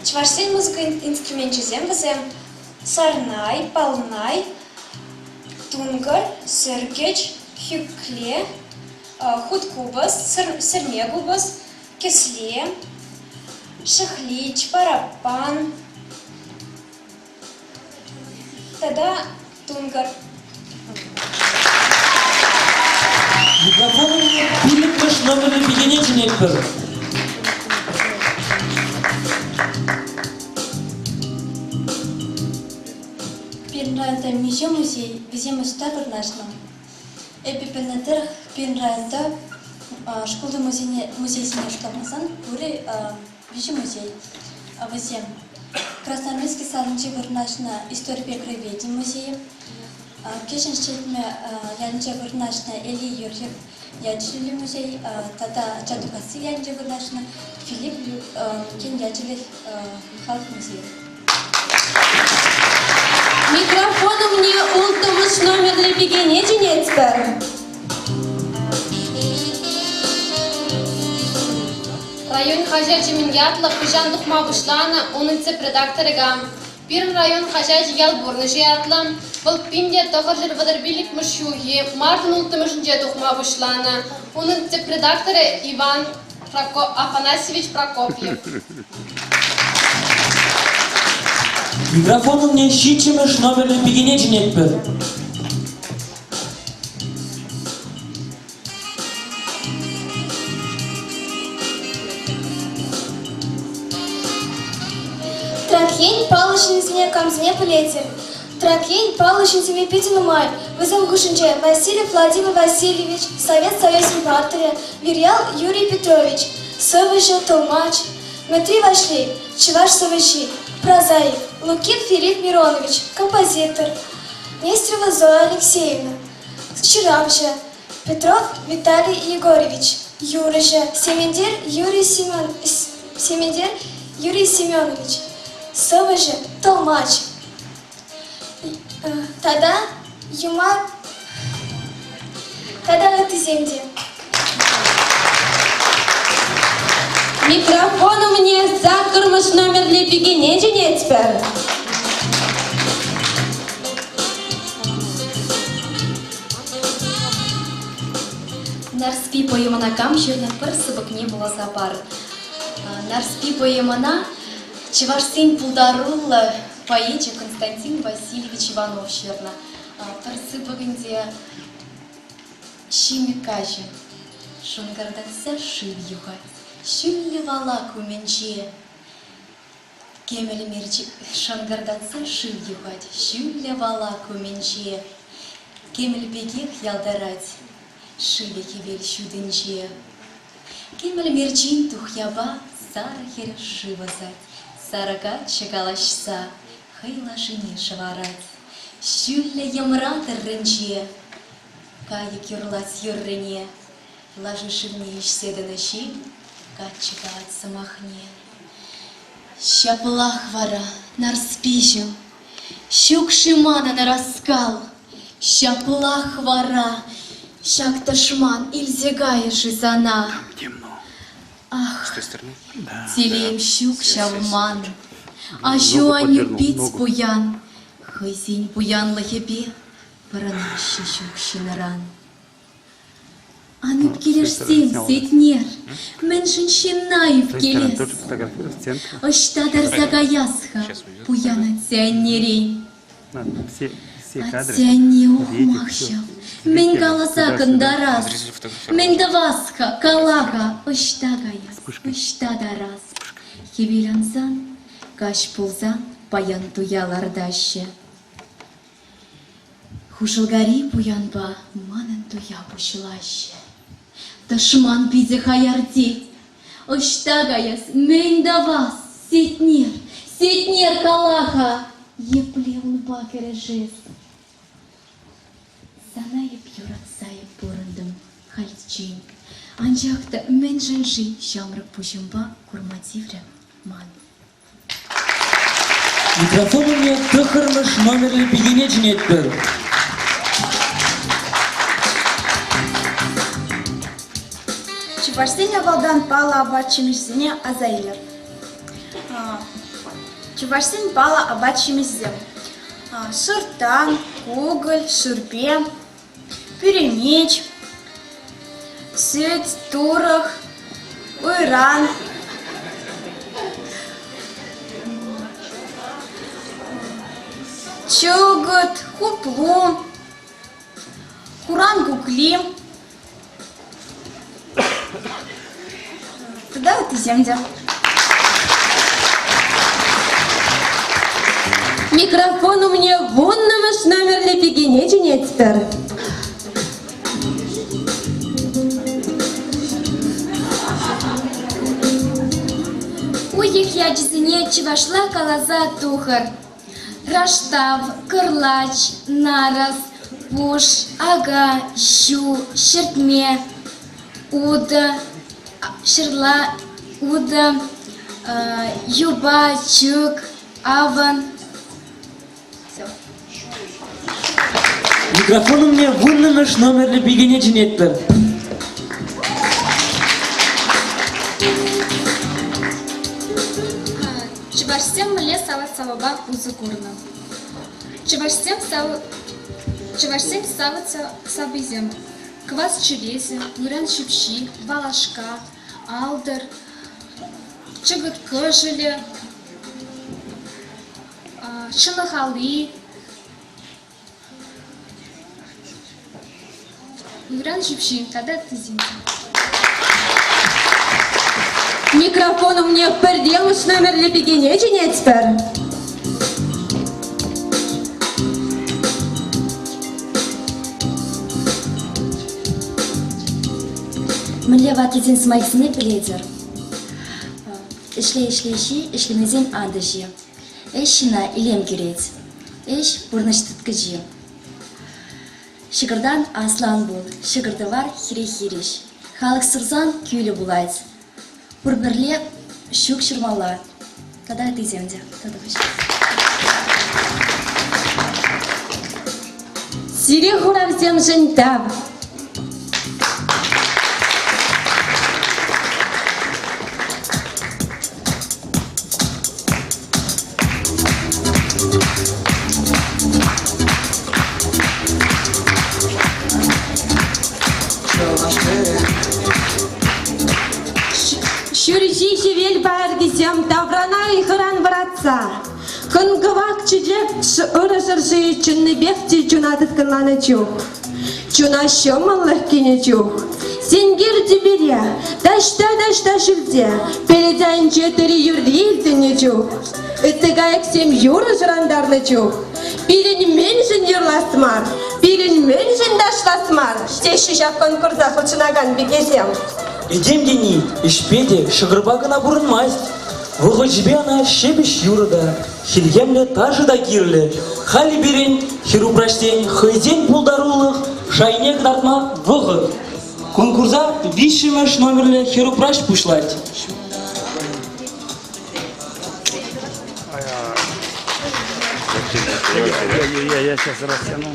Чӑвашсен музыка инструменчӗсем вӗсем сарнай, палнай, тункӑр, сӗркӗч, хӳкле, хут купӑс, сӗрме купӑс, кӗсле, шӑхлич, параппан тата тункӑр. Микрофон умне пиллӗкмӗш номерлӗ пикене чӗнетпӗр. Пирӗн районта миҫе музей, вӗсем ӑҫта вырнаҫнӑ? Эпӗ пӗлнӗ тӑрӑх, пирӗн районта шкулти музейсене шутламасан пурӗ виҫӗ музей. Вӗсем Красноармейски салинче вырнаҫнӑ историпе краеведени музейӗ, Кӗҫӗн Шетмӗ ялӗнче вырнаҫнӑ Эли Юрьев ячӗллӗ музей тата Чатукасси ялӗнче вырнаҫнӑ Филипп Лукин ячӗллӗ халӑх музейӗ. Микрофон умне улттӑмӗш номерлӗ пикене чӗнетпӗр. Район хаҫачӗ мӗн ятлӑ, хӑҫан тухма пуҫланӑ, унӑн тӗп редакторӗ кам? Пирӗн район хаҫачӗ Ял пурнӑҫӗ ятлӑ. Вӑл 1935 ҫулхи мартӑн улттӑмӗшӗнче тухма пуҫланӑ. Унӑн тӗп редакторӗ Иван Афанасьевич Прокопьев. Микрофон умне ҫиччӗмӗш номерлӗ пикене чӗнетпӗр. Трак ен паллӑ ҫыннисене камсене пӗлетӗр? Трак ен паллӑ ҫынсемпе питӗ нумай. Вӗсем хушшинче Васильев Владимир Васильевич, Совет Союзӗн паттӑрӗ, Вирьял Юрий Петрович, сӑвӑҫӑ, тӑлмач, Мӗтри Ваҫлей, чӑваш сӑвӑҫи, прозаик, Лукин Филипп Миронович, композитор, Нестерова Зоя Алексеевна, ҫыравҫӑ, Петров Виталий Егорович, юрӑҫӑ, Сементер Юрий Семен... Сементер Юрий Семенович, сӑвӑҫӑ, тӑлмач. Тата Юман тата ыттисем те. Микрофон умне саккӑрмӗш номерлӗ пикене чӗнетпӗр. Нарспи поэмӑна кам ҫырнӑ пӗр сыпӑкне вуласа пар. Нарспи поэмӑна чӑвашсен пултаруллӑ поэчӗ Константин Васильевич Иванов ҫырнӑ. Пӗр сыпӑкӗнче ҫимӗк каҫӗ шӑнкӑртатса шыв юхать. Ҫӳллӗ валак умӗнче Кӗмӗл мерчӗк шӑнкӑртатса шыв юхать ҫӳллӗ валак умӗнче. Кӗмӗл пекех ялтӑрать шывӗ хӗвел ҫутинче. Кӗмӗл мерчен тухьяпа сарӑ хӗр шыв ӑсать, сарӑ каччӑ калаҫса хӑй лашине шӑварать. Ҫӳллӗ йӑмра тӑрринче кайӑк юрлать юррине, лаши шывне ӗҫсе тӑнӑ ҫил каччӑ калать сӑмахне. Ҫаплах вара, Нарспиҫӗм, ҫук-ши манӑн ӑраскал? Ҫаплах вара ҫак тӑшман илсе кайӗ-ши сана? Ах, телейӗм ҫук ҫав ман, аҫу-аннӳ пит пуян, хӑйсен пуянлӑхӗпе пӑрӑнаҫҫӗ ҫук ҫынран. Ан ӳпкелешсем, Сетнер, мӗншӗн ҫынна ӳпкелес? Ӑҫта тарса каяс-ха пуян атте-аннерен? Атте-анне ухмах ҫав, мӗн каласа кӑнтарас? Мӗн тӑвас-ха, кала-ха, ӑҫта каяс, ӑҫта тарас? Хӗвел ансан, каҫ пулсан паян туя лартаҫҫӗ. Хушӑлкари пуянпа манӑн туя пуҫлаҫҫӗ. Тӑшман питӗ хаяр тет. Ӑҫта каяс, мӗн тӑвас, Сетнер, Сетнер кала-ха, епле унпа кӗрешес? Сана эп юратса эп пурӑнтӑм хальччен. Анчах та мӗншӗн-ши ҫамрӑк пуҫӑмпа курма тиврӗ ман? Микрофон умне тӑххӑрмӗш номерлӗ пикене чӗнетпӗр. Чӑвашсен авалтан паллӑ апат-ҫимӗҫсене аса илер. Чӑвашсен паллӑ апат-ҫимӗҫсем: шӑрттан, кукӑль, шӳрпе, пӳремеч, сӗт, турӑх, уйран. Чӑкӑт, хуплу, хуран кукли тата ыттисем те. Микрофон умне вуннӑмӗш номерлӗ пикене чӗнетпӗр. Уйӑх ячӗсене чӑвашла каласа тухӑр. Раштав, кӑрлач, нарӑс, пуш, ака, ҫу, ҫӗртме, утӑ, ҫырла, утӑ, юпа, чӳк, авӑн. Микрофон умне вуннӑмӗш номерлӗ пикене чӗнетпӗр. Чӑвашсем мӗнле савӑт-сапапа усӑ курнӑ? Чӑвашсем чӑвашсен савӑт-саписем: квас чӗресӗ, ыран ҫӳпҫи, валашка, алтӑр, чӑкӑт кӑшӑлӗ, ҫӑнӑх али, ыран ҫӳпҫи тата ыттисем. Микрофон умне пӗрремӗш номерлӗ пикене чӗнетпӗр. Мӗнле ваттисен сӑмахӗсене пӗлетӗр? Ӗҫле-ӗҫле ҫи, ӗҫлемесен ан та ҫи. Ӗҫ ҫынна илем кӳрет. Ӗҫ пурнӑҫ тыткӑчи. Ҫӑкӑртан аслӑ ан пул, ҫӑкӑр-тӑвар хире-хирӗҫ. Халӑх сырсан кӳлӗ пулать. Пурпӗрле ҫук ҫырмалла. Тата ыттисем те. Сире хуравсемшӗн тав. Ҫурхи хӗвел пайӑркисем таврана ыйхӑран вӑратса, кӑн-кӑвак чечек ырӑ шӑрши чӑннипех те чуна тыткӑнланӑ чух, чуна ҫӑмӑллӑх кӗнӗ чух, сенкер тӳпере, таҫта-таҫта ҫӳлте, пӗлӗт айӗнче тӑри юрри илтӗннӗ чух, ытти кайӑксем юрӑ шӑрантарнӑ чух, пирӗн мӗншӗн юрлас мар, пирӗн мӗншӗн ташлас мар, теҫҫӗ ҫак конкурса хутшӑнакан пикесем. Этем тени ӗҫпе те ҫӑкӑрпа кӑна пурӑнмасть. Вӑхӑчӗпе ӑна ҫепӗҫ юрӑ та, хӗлхемлӗ ташӑ та кирлӗ. Халӗ пирӗн хӗрупраҫсен хӑйсен пултарулӑх шайне кӑтартма вӑхӑт. Конкурса виҫҫӗмӗш номерлӗ хӗрупраҫ пуҫлать. Я, я, я сейчас растяну.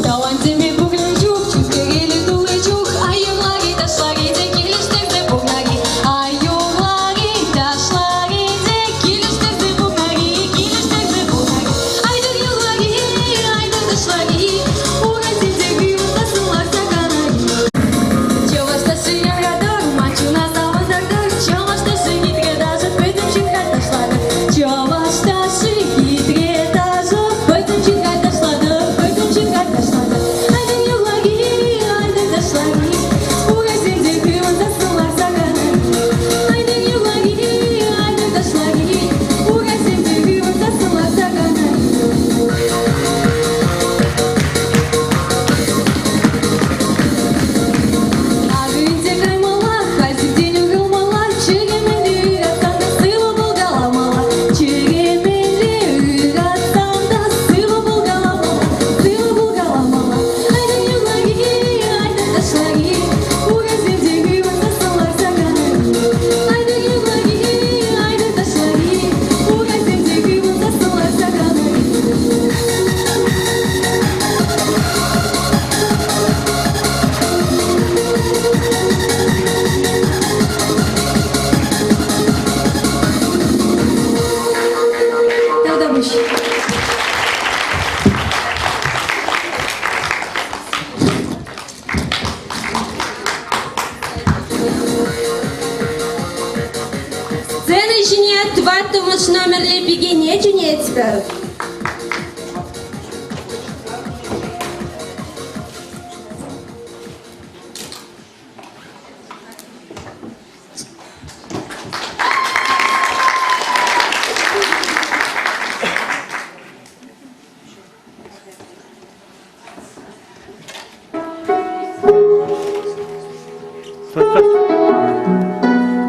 Талантсемпе пуклӗ чух, чӳскереллӗ тулли чух, ай юрлать, ташлать те килӗштерсе пухнать. Ай юрлать, ташлать те килӗштерсе пухнать, килӗштерсе пухнать. Айтӑр юрлать, айтӑр ташлать, урасем те кӳрсе сывласа канать. Чӑваш ташши юратӑр, ман чуна савӑнтартӑр, чӑваш ташши хитре ташӑ пӗтӗм ҫын ташлатӑр. Чӑваш ташши хитре ташӑ пӗтӗм ҫын ташлатӑр, пӗтӗм ҫын ташлатӑр. Айтӑр юрлать, айтӑр ташлать, урасем те хывӑнса сывласа канать. Айтӑр юрлать, айтӑр ташлать, урасем те хывӑнса сывласа канать. Акӑ ӗнтӗ каймалла, халь сиртен уйрӑлмалла, чӗкемелле ыратсан та сывӑ пулкаламалла. Чӗкемелле ыратсан та сывӑ пулкаламалла, сывӑ пулкаламалла. Айтӑр юрлар-и, айтӑр ташлар-и, урасем те хывӑнса ларса канар-и. Айтӑр юрлар-и, айтӑр ташлар-и, урасем те хывӑнса ларса канар-и. Тавтапуҫ. Сцена ҫине тӑваттӑмӗш номерлӗ пикене чӗнетпӗр.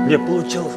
Не получилось.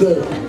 чӗнетпӗр.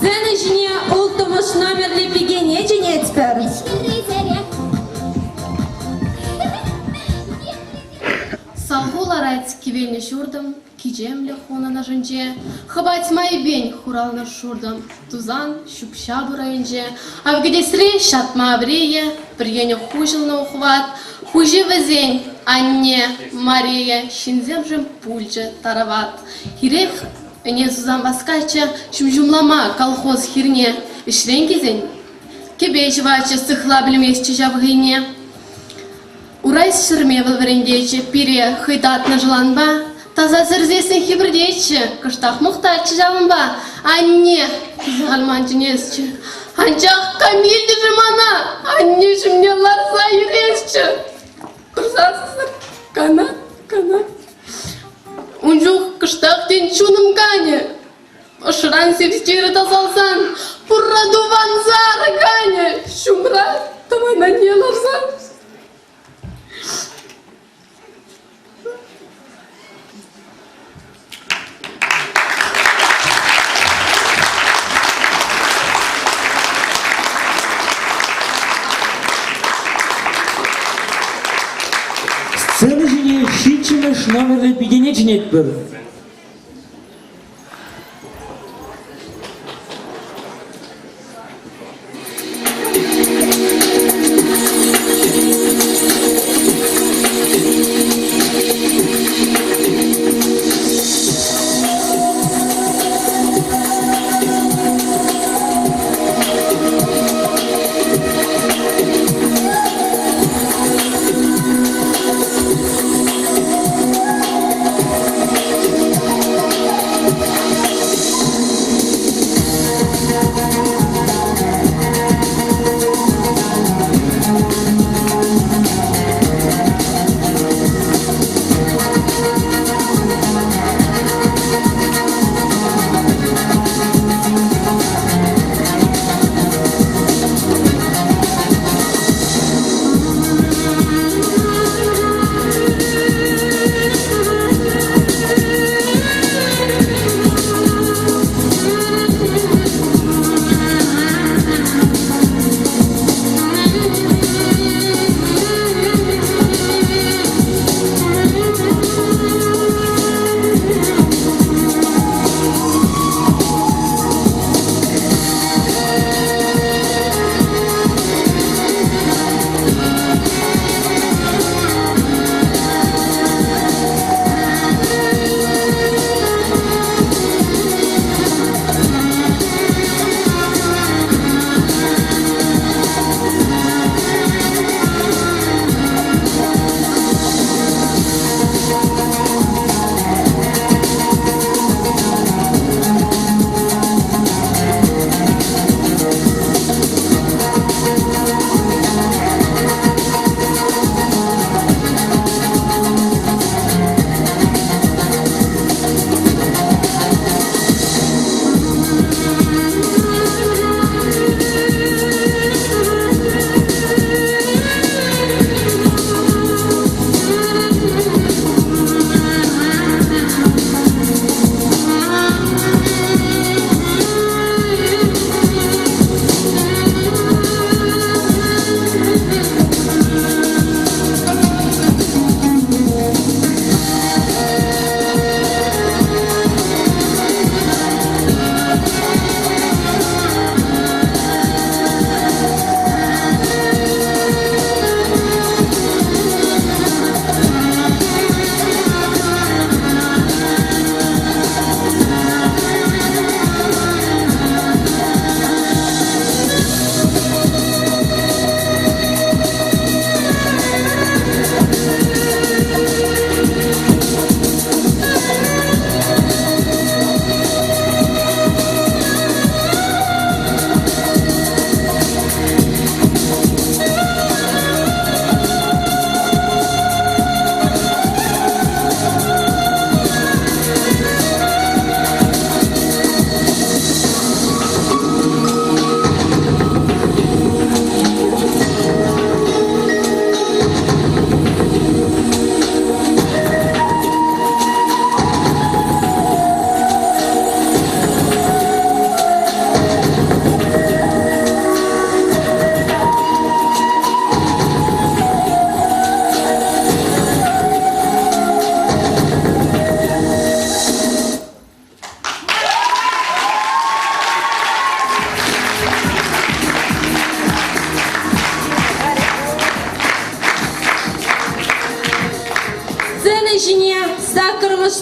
Сцена ҫине улттӑмӗш номерлӗ пикене чӗнетпӗр. Салху ларать кивелнӗ ҫуртӑм, кичемлӗх унӑн ӑшӗнче, хӑпать майӗпен хуралнӑ шуртӑм, тусан, ҫӳп-ҫап урайӗнче. Ав кӗтесре ҫатма аврийӗ, пӗр енӗ хуҫӑлнӑ ухват, хуҫи вӗсен, анне, Мария, ҫынсемшӗн пулчӗ тарават. Хирех ӗне сусан васкатчӗ ҫум ҫумлама колхоз хирне. Ӗҫрен килсен кӗпе ҫӑватчӗ, сыхла пӗлместчӗ ҫав хӑйне. Урай сӗрме вӑл вӗрентетчӗ, пире хӑй татнӑ шӑланпа. Таса сӗрсессӗн хӗпӗртетчӗ, кӑштах мухтатчӗ ҫавӑнпа. Анне, тесе халь чӗнесчӗ. Анчах кам илтӗ-ши мана? Анне ҫумне ларса йӗресчӗ. Курсассӑр канат, канат. Ун чух кӑштах тен чунӑм канӗ. Ӑшран сивчирӗ тасалсан, пурра тупанса арканӗ, ҫумра тӑван анне ларсан. Сцена ҫине ҫиччӗмӗш номерлӗ пикене чӗнетпӗр.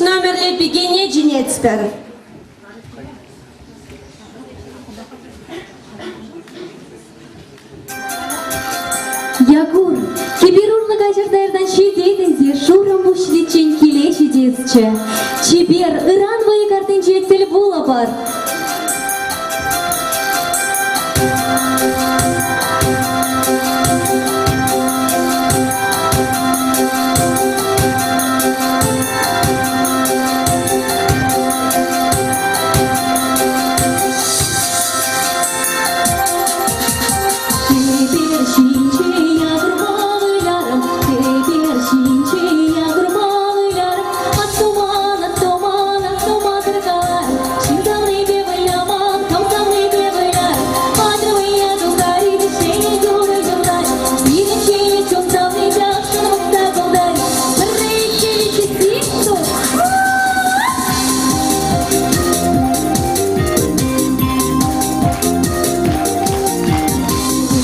номерлӗ пикене чӗнетпӗр. Якур, кӗпер урлӑ каҫӑрса ярсан ҫитетӗн те шурӑ муҫличчен киле ҫитесчӗ. Чипер, ыран вӑйӑ картинче тӗл пулӑпӑр. Кӗпер ҫинче якурпа вылярӑм, кӗпер ҫинче якурпа вылярӑм. Аттуман, аттуман, аттумасӑр каларӑм. Ҫын савнипе выляман, хам савнипе вылярӑм. Атьӑр вӑййа тухар-и, ҫӗнӗ юрӑ юрлар. Пирӗн ҫӗнӗ чун савнипе ашшӑн пӑхса култар. Пӗрре, иккӗ, виҫҫӗ, сиккӗ.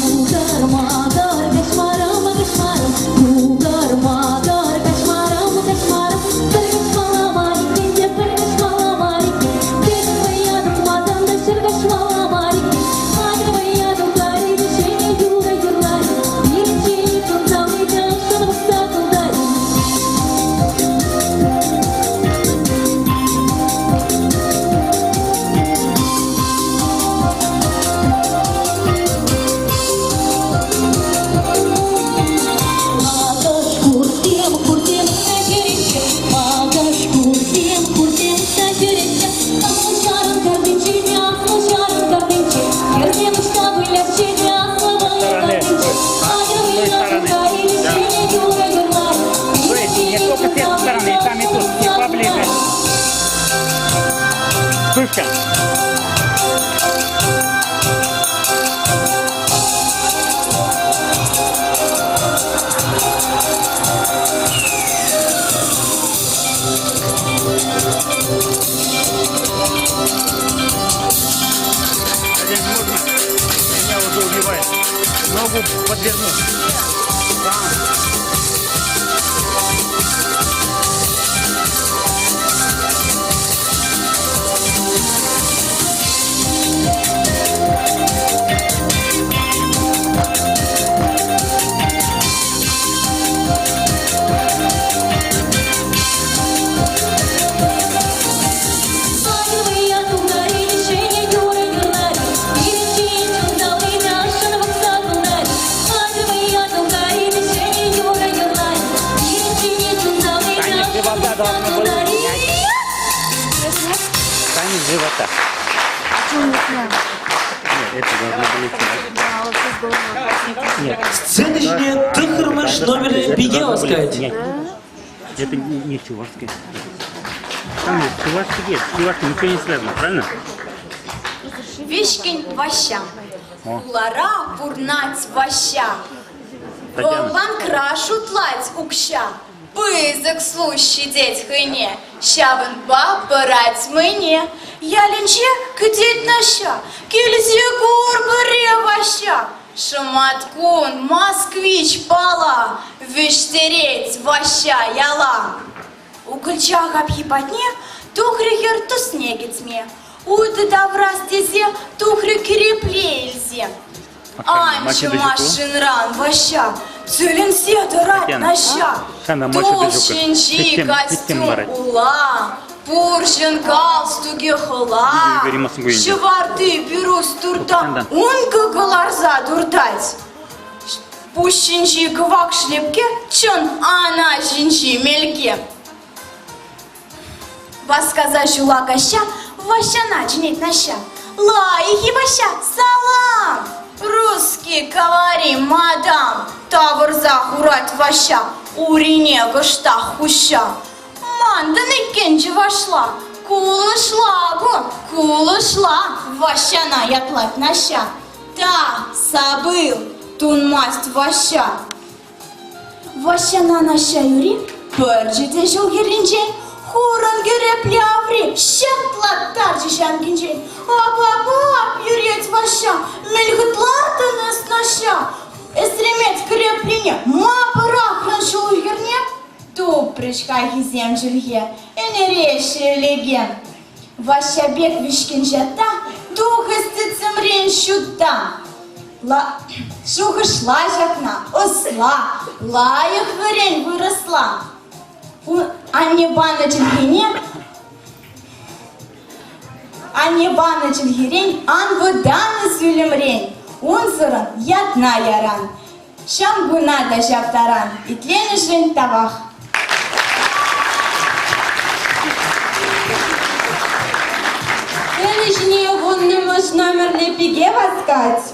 Кукӑр-макӑр каҫмарӑм, каҫмарӑм, кукӑр-макӑр каҫмарӑм, каҫмарӑм, пӗр каҫмалла мар иккен те пӗр каҫмалла мар иккен, тек вӑййа тухмасан та ҫӗр каҫмалла мар иккен. Атьӑр вӑййа тухар-и, ҫӗнӗ юрӑ юрлар-и, пирӗн ҫӗнӗ чун савнипе ӑшшӑн пӑхса култар-и. Макӑш курсем, курсем та ҫӳреҫҫӗ, макӑш курсем, курсем та ҫӳреҫҫӗ. Аслӑ ҫарӑн картинче те, аслӑ ҫарӑн картинче, хӗрсем ӑҫта выляҫҫӗ те, аслӑ вӑйӑ картинче. Атьӑр выля тухар-и, ҫӗнӗ юрӑ юрлар. Не только с этой стороны, и там, и тут, и поближе. Вспышка. Хотя можно, меня уже убивает. Ногу подверну. Там. Танец живота должно было снять. Танец живота. Нет, это должно было снять. Нет. Сцена ҫине тӑххӑрмӗш номерлӗ пике васкать. Нет. Это не чувашский. Там нет, чувашский есть. Чувашский ничего не связано, правильно? Виҫкӗн Ваҫҫа. О. Хулара пурнать Ваҫҫа. Татьяна. Вӑл банкра шутлать укҫа. Пысӑк слух ҫитет хӑйне, ҫавӑнпа пырать мӑйне. Ялӗнче кӗтет Наҫҫа, килсе кур пӗрре Ваҫҫа. Шӑматкун москвич пала вӗҫтерет Ваҫҫа яла. Укӑлча хапхи патне тухрӗ хӗр тусне кӗтме. Утӑ таврас тесе тухрӗ кӗрепле илсе. Анчӗ машинран Ваҫҫа, тӗлӗнсе тӑрать Наҫҫа. Тул ҫинчи костюм ула, пурҫӑн галстукӗ хӑла, ҫӑварти пирус турта ункӑ кӑларса туртать. Пуҫ ҫинчи кӑвак шлепке чӑн ана ҫинчи мелке. Васкаса ҫула каҫҫа Ваҫҫана чӗнет Наҫҫа. Лайӑх-и, Ваҫҫа, салам! Русский говори, мадам, тавӑрса хурать Ваҫҫа, урине кӑштах хуҫҫа. Мантӑн иккен чӑвашла, кулӑшла ку, кулӑшла, Ваҫҫана ятлать Наҫҫа. Та, забыл, тунмасть Ваҫҫа. Ваҫҫана Наҫҫа юри пӗрчӗ те ҫул хӗрринчен хурӑн кӗрепле аври ҫатлаттарчӗ ҫамкинчен. Ап-ап-ап йӗрет Ваҫҫа, мӗн хӑтлантӑн эс, Наҫҫа? Эсремет кӗреплине ма пӑрахрӑн ҫул хӗрне? Туп. Тупрӗҫ хайхисем чӗлхе, ӗнереҫҫӗ ӗлеке. Ваҫҫа пек вӗҫкӗн ҫатта тухӑс тӗттӗмрен ҫутта. Шухӑшла ҫакна, ӑсла, лайӑх вӗрен вырӑсла. Анне панӑ чӗлхене Анне панӑ чӗлхерен ан вӑтаннӑ сӳлӗмрен, унсӑрӑн ятна яран. Ҫамкуна та ҫав таран итленӗшӗн тавах. Сцена ҫине вуннӑмӗш номерлӗ пике васкать.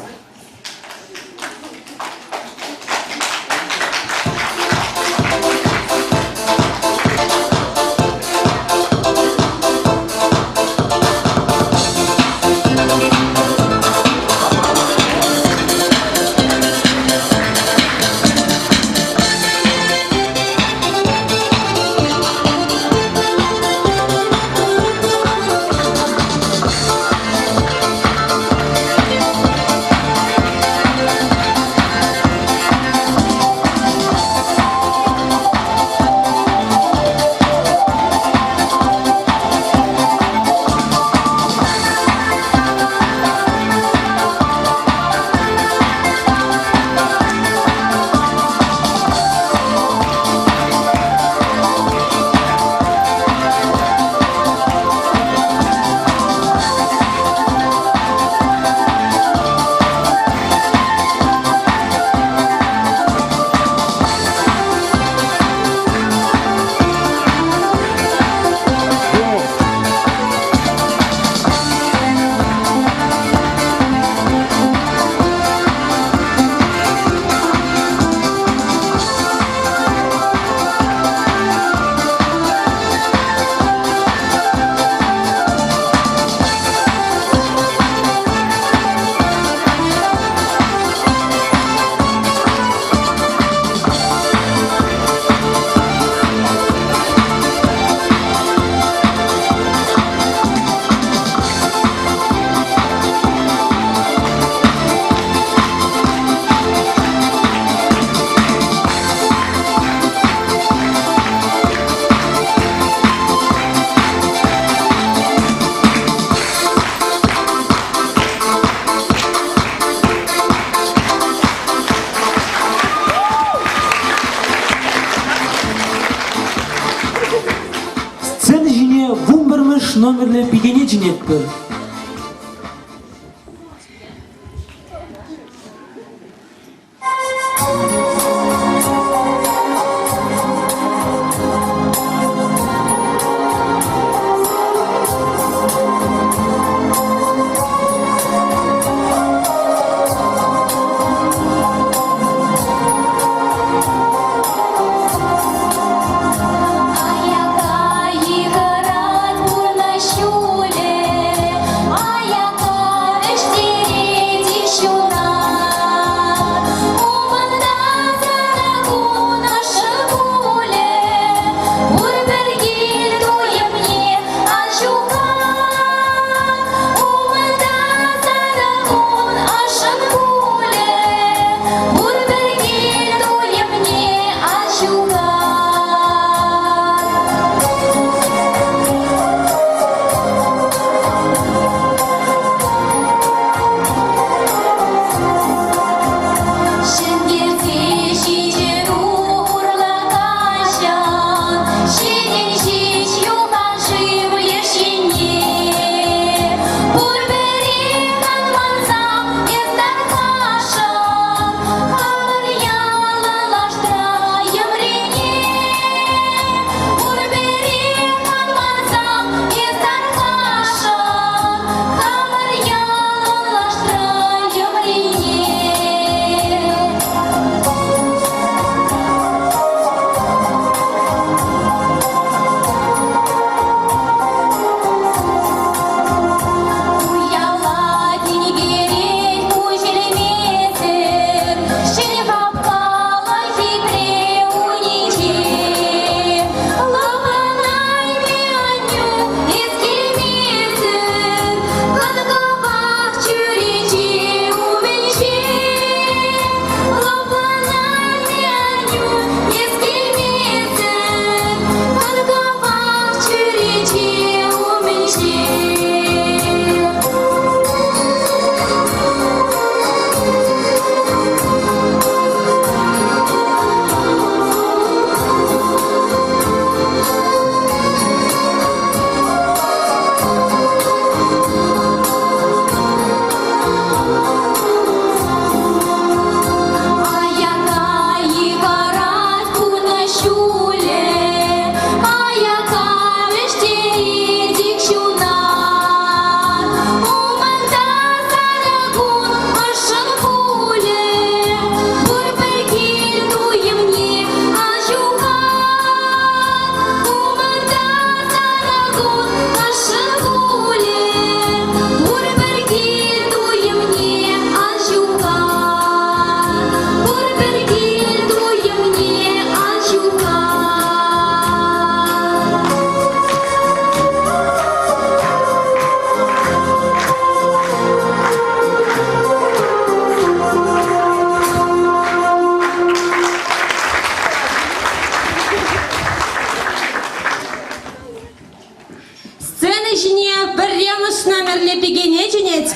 Сцена ҫине вунпӗрмӗш номерлӗ пикене чӗнетпӗр. Аяка йыхӑрать пурнӑҫ ҫулӗ.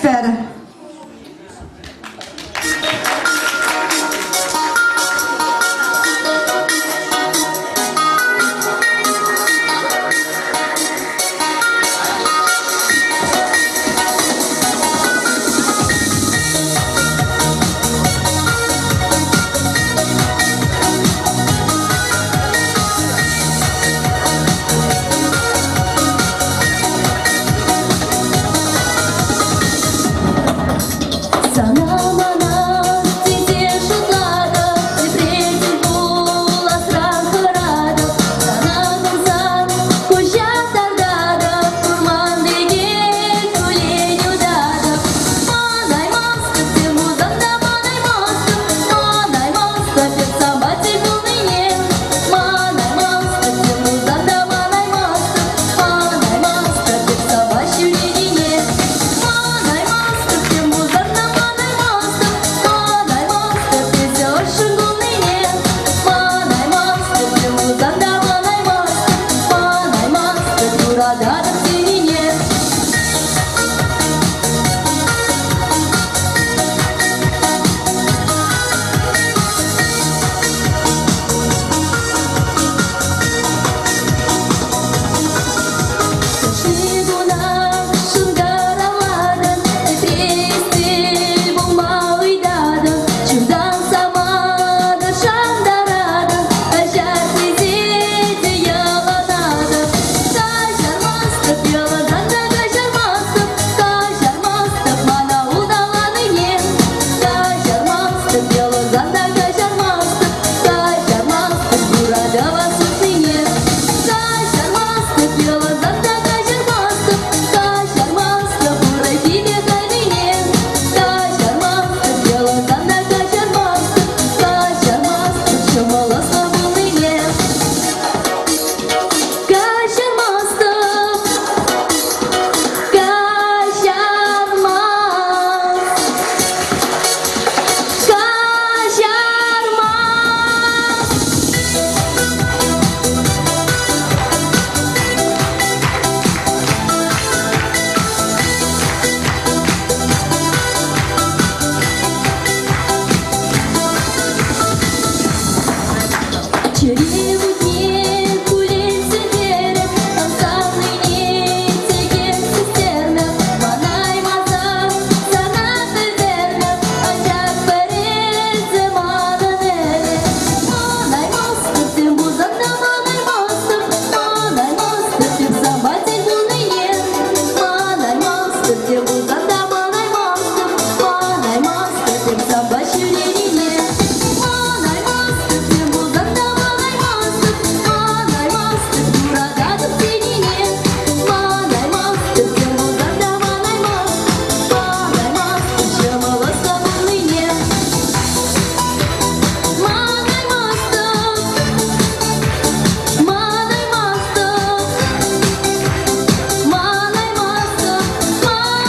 чӗнетпӗр. Сана манас тесе шутлатӑп, тепре тӗл пуласран хӑратӑп. Сана курсан куҫа тартатӑп, курман пекех куллен утатӑп. Манаймастӑп, тем пулсан та манаймастӑп, манаймастӑп эп санпа тӗл пулнине. Манаймастӑп, тем пулсан та манаймастӑп, манаймастӑп эп санпа ҫӳренине. Манаймастӑп, тем пулсан та манаймастӑп, манаймастӑп эсӗ ӑшшӑн кулнине. Манаймастӑп, тем пулсан та манаймастӑп, манаймастӑп юрататӑп тенине. Кашни кунах шӑнкӑравлатӑн, тепре тӗл пулма ыйтатӑн, чунтан самана шантаратӑн, каҫар тесе те йӑлӑнатӑн. Каҫармастӑп, йӑлӑнсан та каҫармастӑп, каҫармастӑп мана улталанине. Каҫармастӑп, йӑлӑнсан та каҫармастӑп, каҫармастӑп юратӑва сутнине. Каҫармастӑп, йӑлӑнсан та каҫармастӑп, каҫармастӑп урайхине кайнине. Каҫармастӑп, йӑлӑнсан та каҫармастӑп, каҫармастӑп ҫӑмӑл ӑслӑ пулнине. Каҫармастӑп, каҫармас, каҫармас. Чӗре вутне куллен сӳнтерӗп, ӑмсаннине текех систермӗп. Манаймасан сана пӗлтермӗп, анчах пӗр эсӗ манӑн ӗмӗт. Манаймастӑп, тем пулсан та манаймастӑп, манаймастӑп эп санпа тӗл пулнине. Манаймастӑп, тем пулсан та манаймастӑп, манаймастӑп эп санпа ҫӳренине. Манаймастӑп, тем пулсан та манаймастӑп, манаймастӑп юрататӑп тенине. Манаймастӑп, тем пулсан та манаймастӑп, манаймастӑп ҫӑмӑл ӑслӑ пулнине. Манаймастӑп, манаймастӑп, манаймастӑп, манаймастӑп.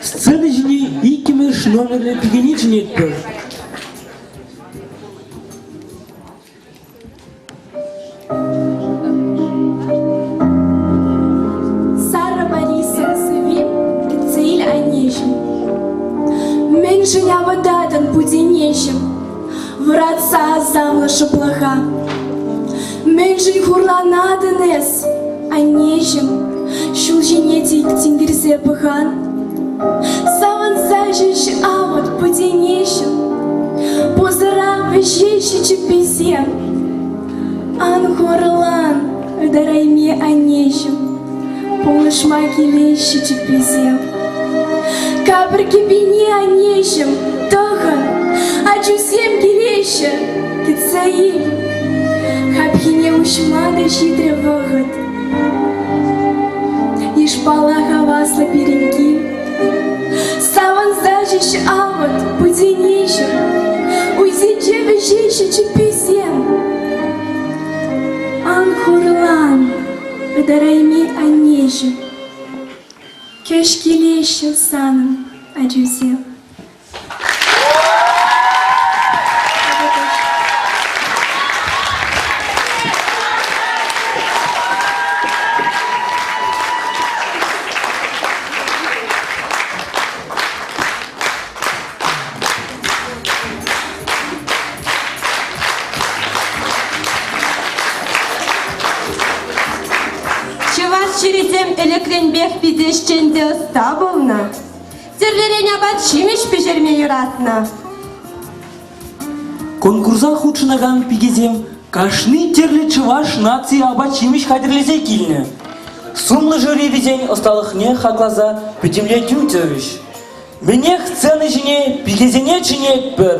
Сцена ҫине иккӗмӗш номерлӗ пикене чӗнетпӗр. Сара Борисова сӑвви кӗтсе ил аннеҫӗм. Мӗншӗн авӑтатӑн путенеҫӗм, вӑратса асамлӑ шӑплӑха? Мӗншӗн хурланатӑн эс, аннеҫӗм, ҫул ҫине тек тинкерсе пӑхан? Савӑнса ҫеҫ авӑт путенеҫӗм, пусӑра вӗҫеҫҫӗ чӗпписем. Ан хурлан, ытарайми аннеҫӗм, пулӑшма килеҫҫӗ чӗпписем. Капӑр кӗпине аннеҫӗм тӑхӑн, ачусем килеҫҫӗ, кӗтсе ил. Хапхине уҫма та ҫитрӗ вӑхӑт. Йышпала хаваслӑ пирӗн кил. Савӑнса ҫеҫ авӑт путенеҫӗм, уйсенче вӗҫеҫҫӗ чӗпписем. Ытарайми аннеҫӗм, кӗҫ килеҫҫӗ санӑн ачусем. Чӑваш чирӗсем ӗлӗкренпех питӗ ӗҫчен те ӑста пулнӑ. Тӗрлӗрен апат-ҫимӗҫ пӗҫерме юратнӑ. Конкурса хутшӑнакан пикесем кашни тӗрлӗ чӑваш наци апат-ҫимӗҫ хатӗрлесе килнӗ. Сумлӑ жюри вӗсен ӑсталӑхне хакласа пӗтӗмлетӳ тӑвӗҫ. Мӗнех сцена ҫине пикесене чӗнетпӗр.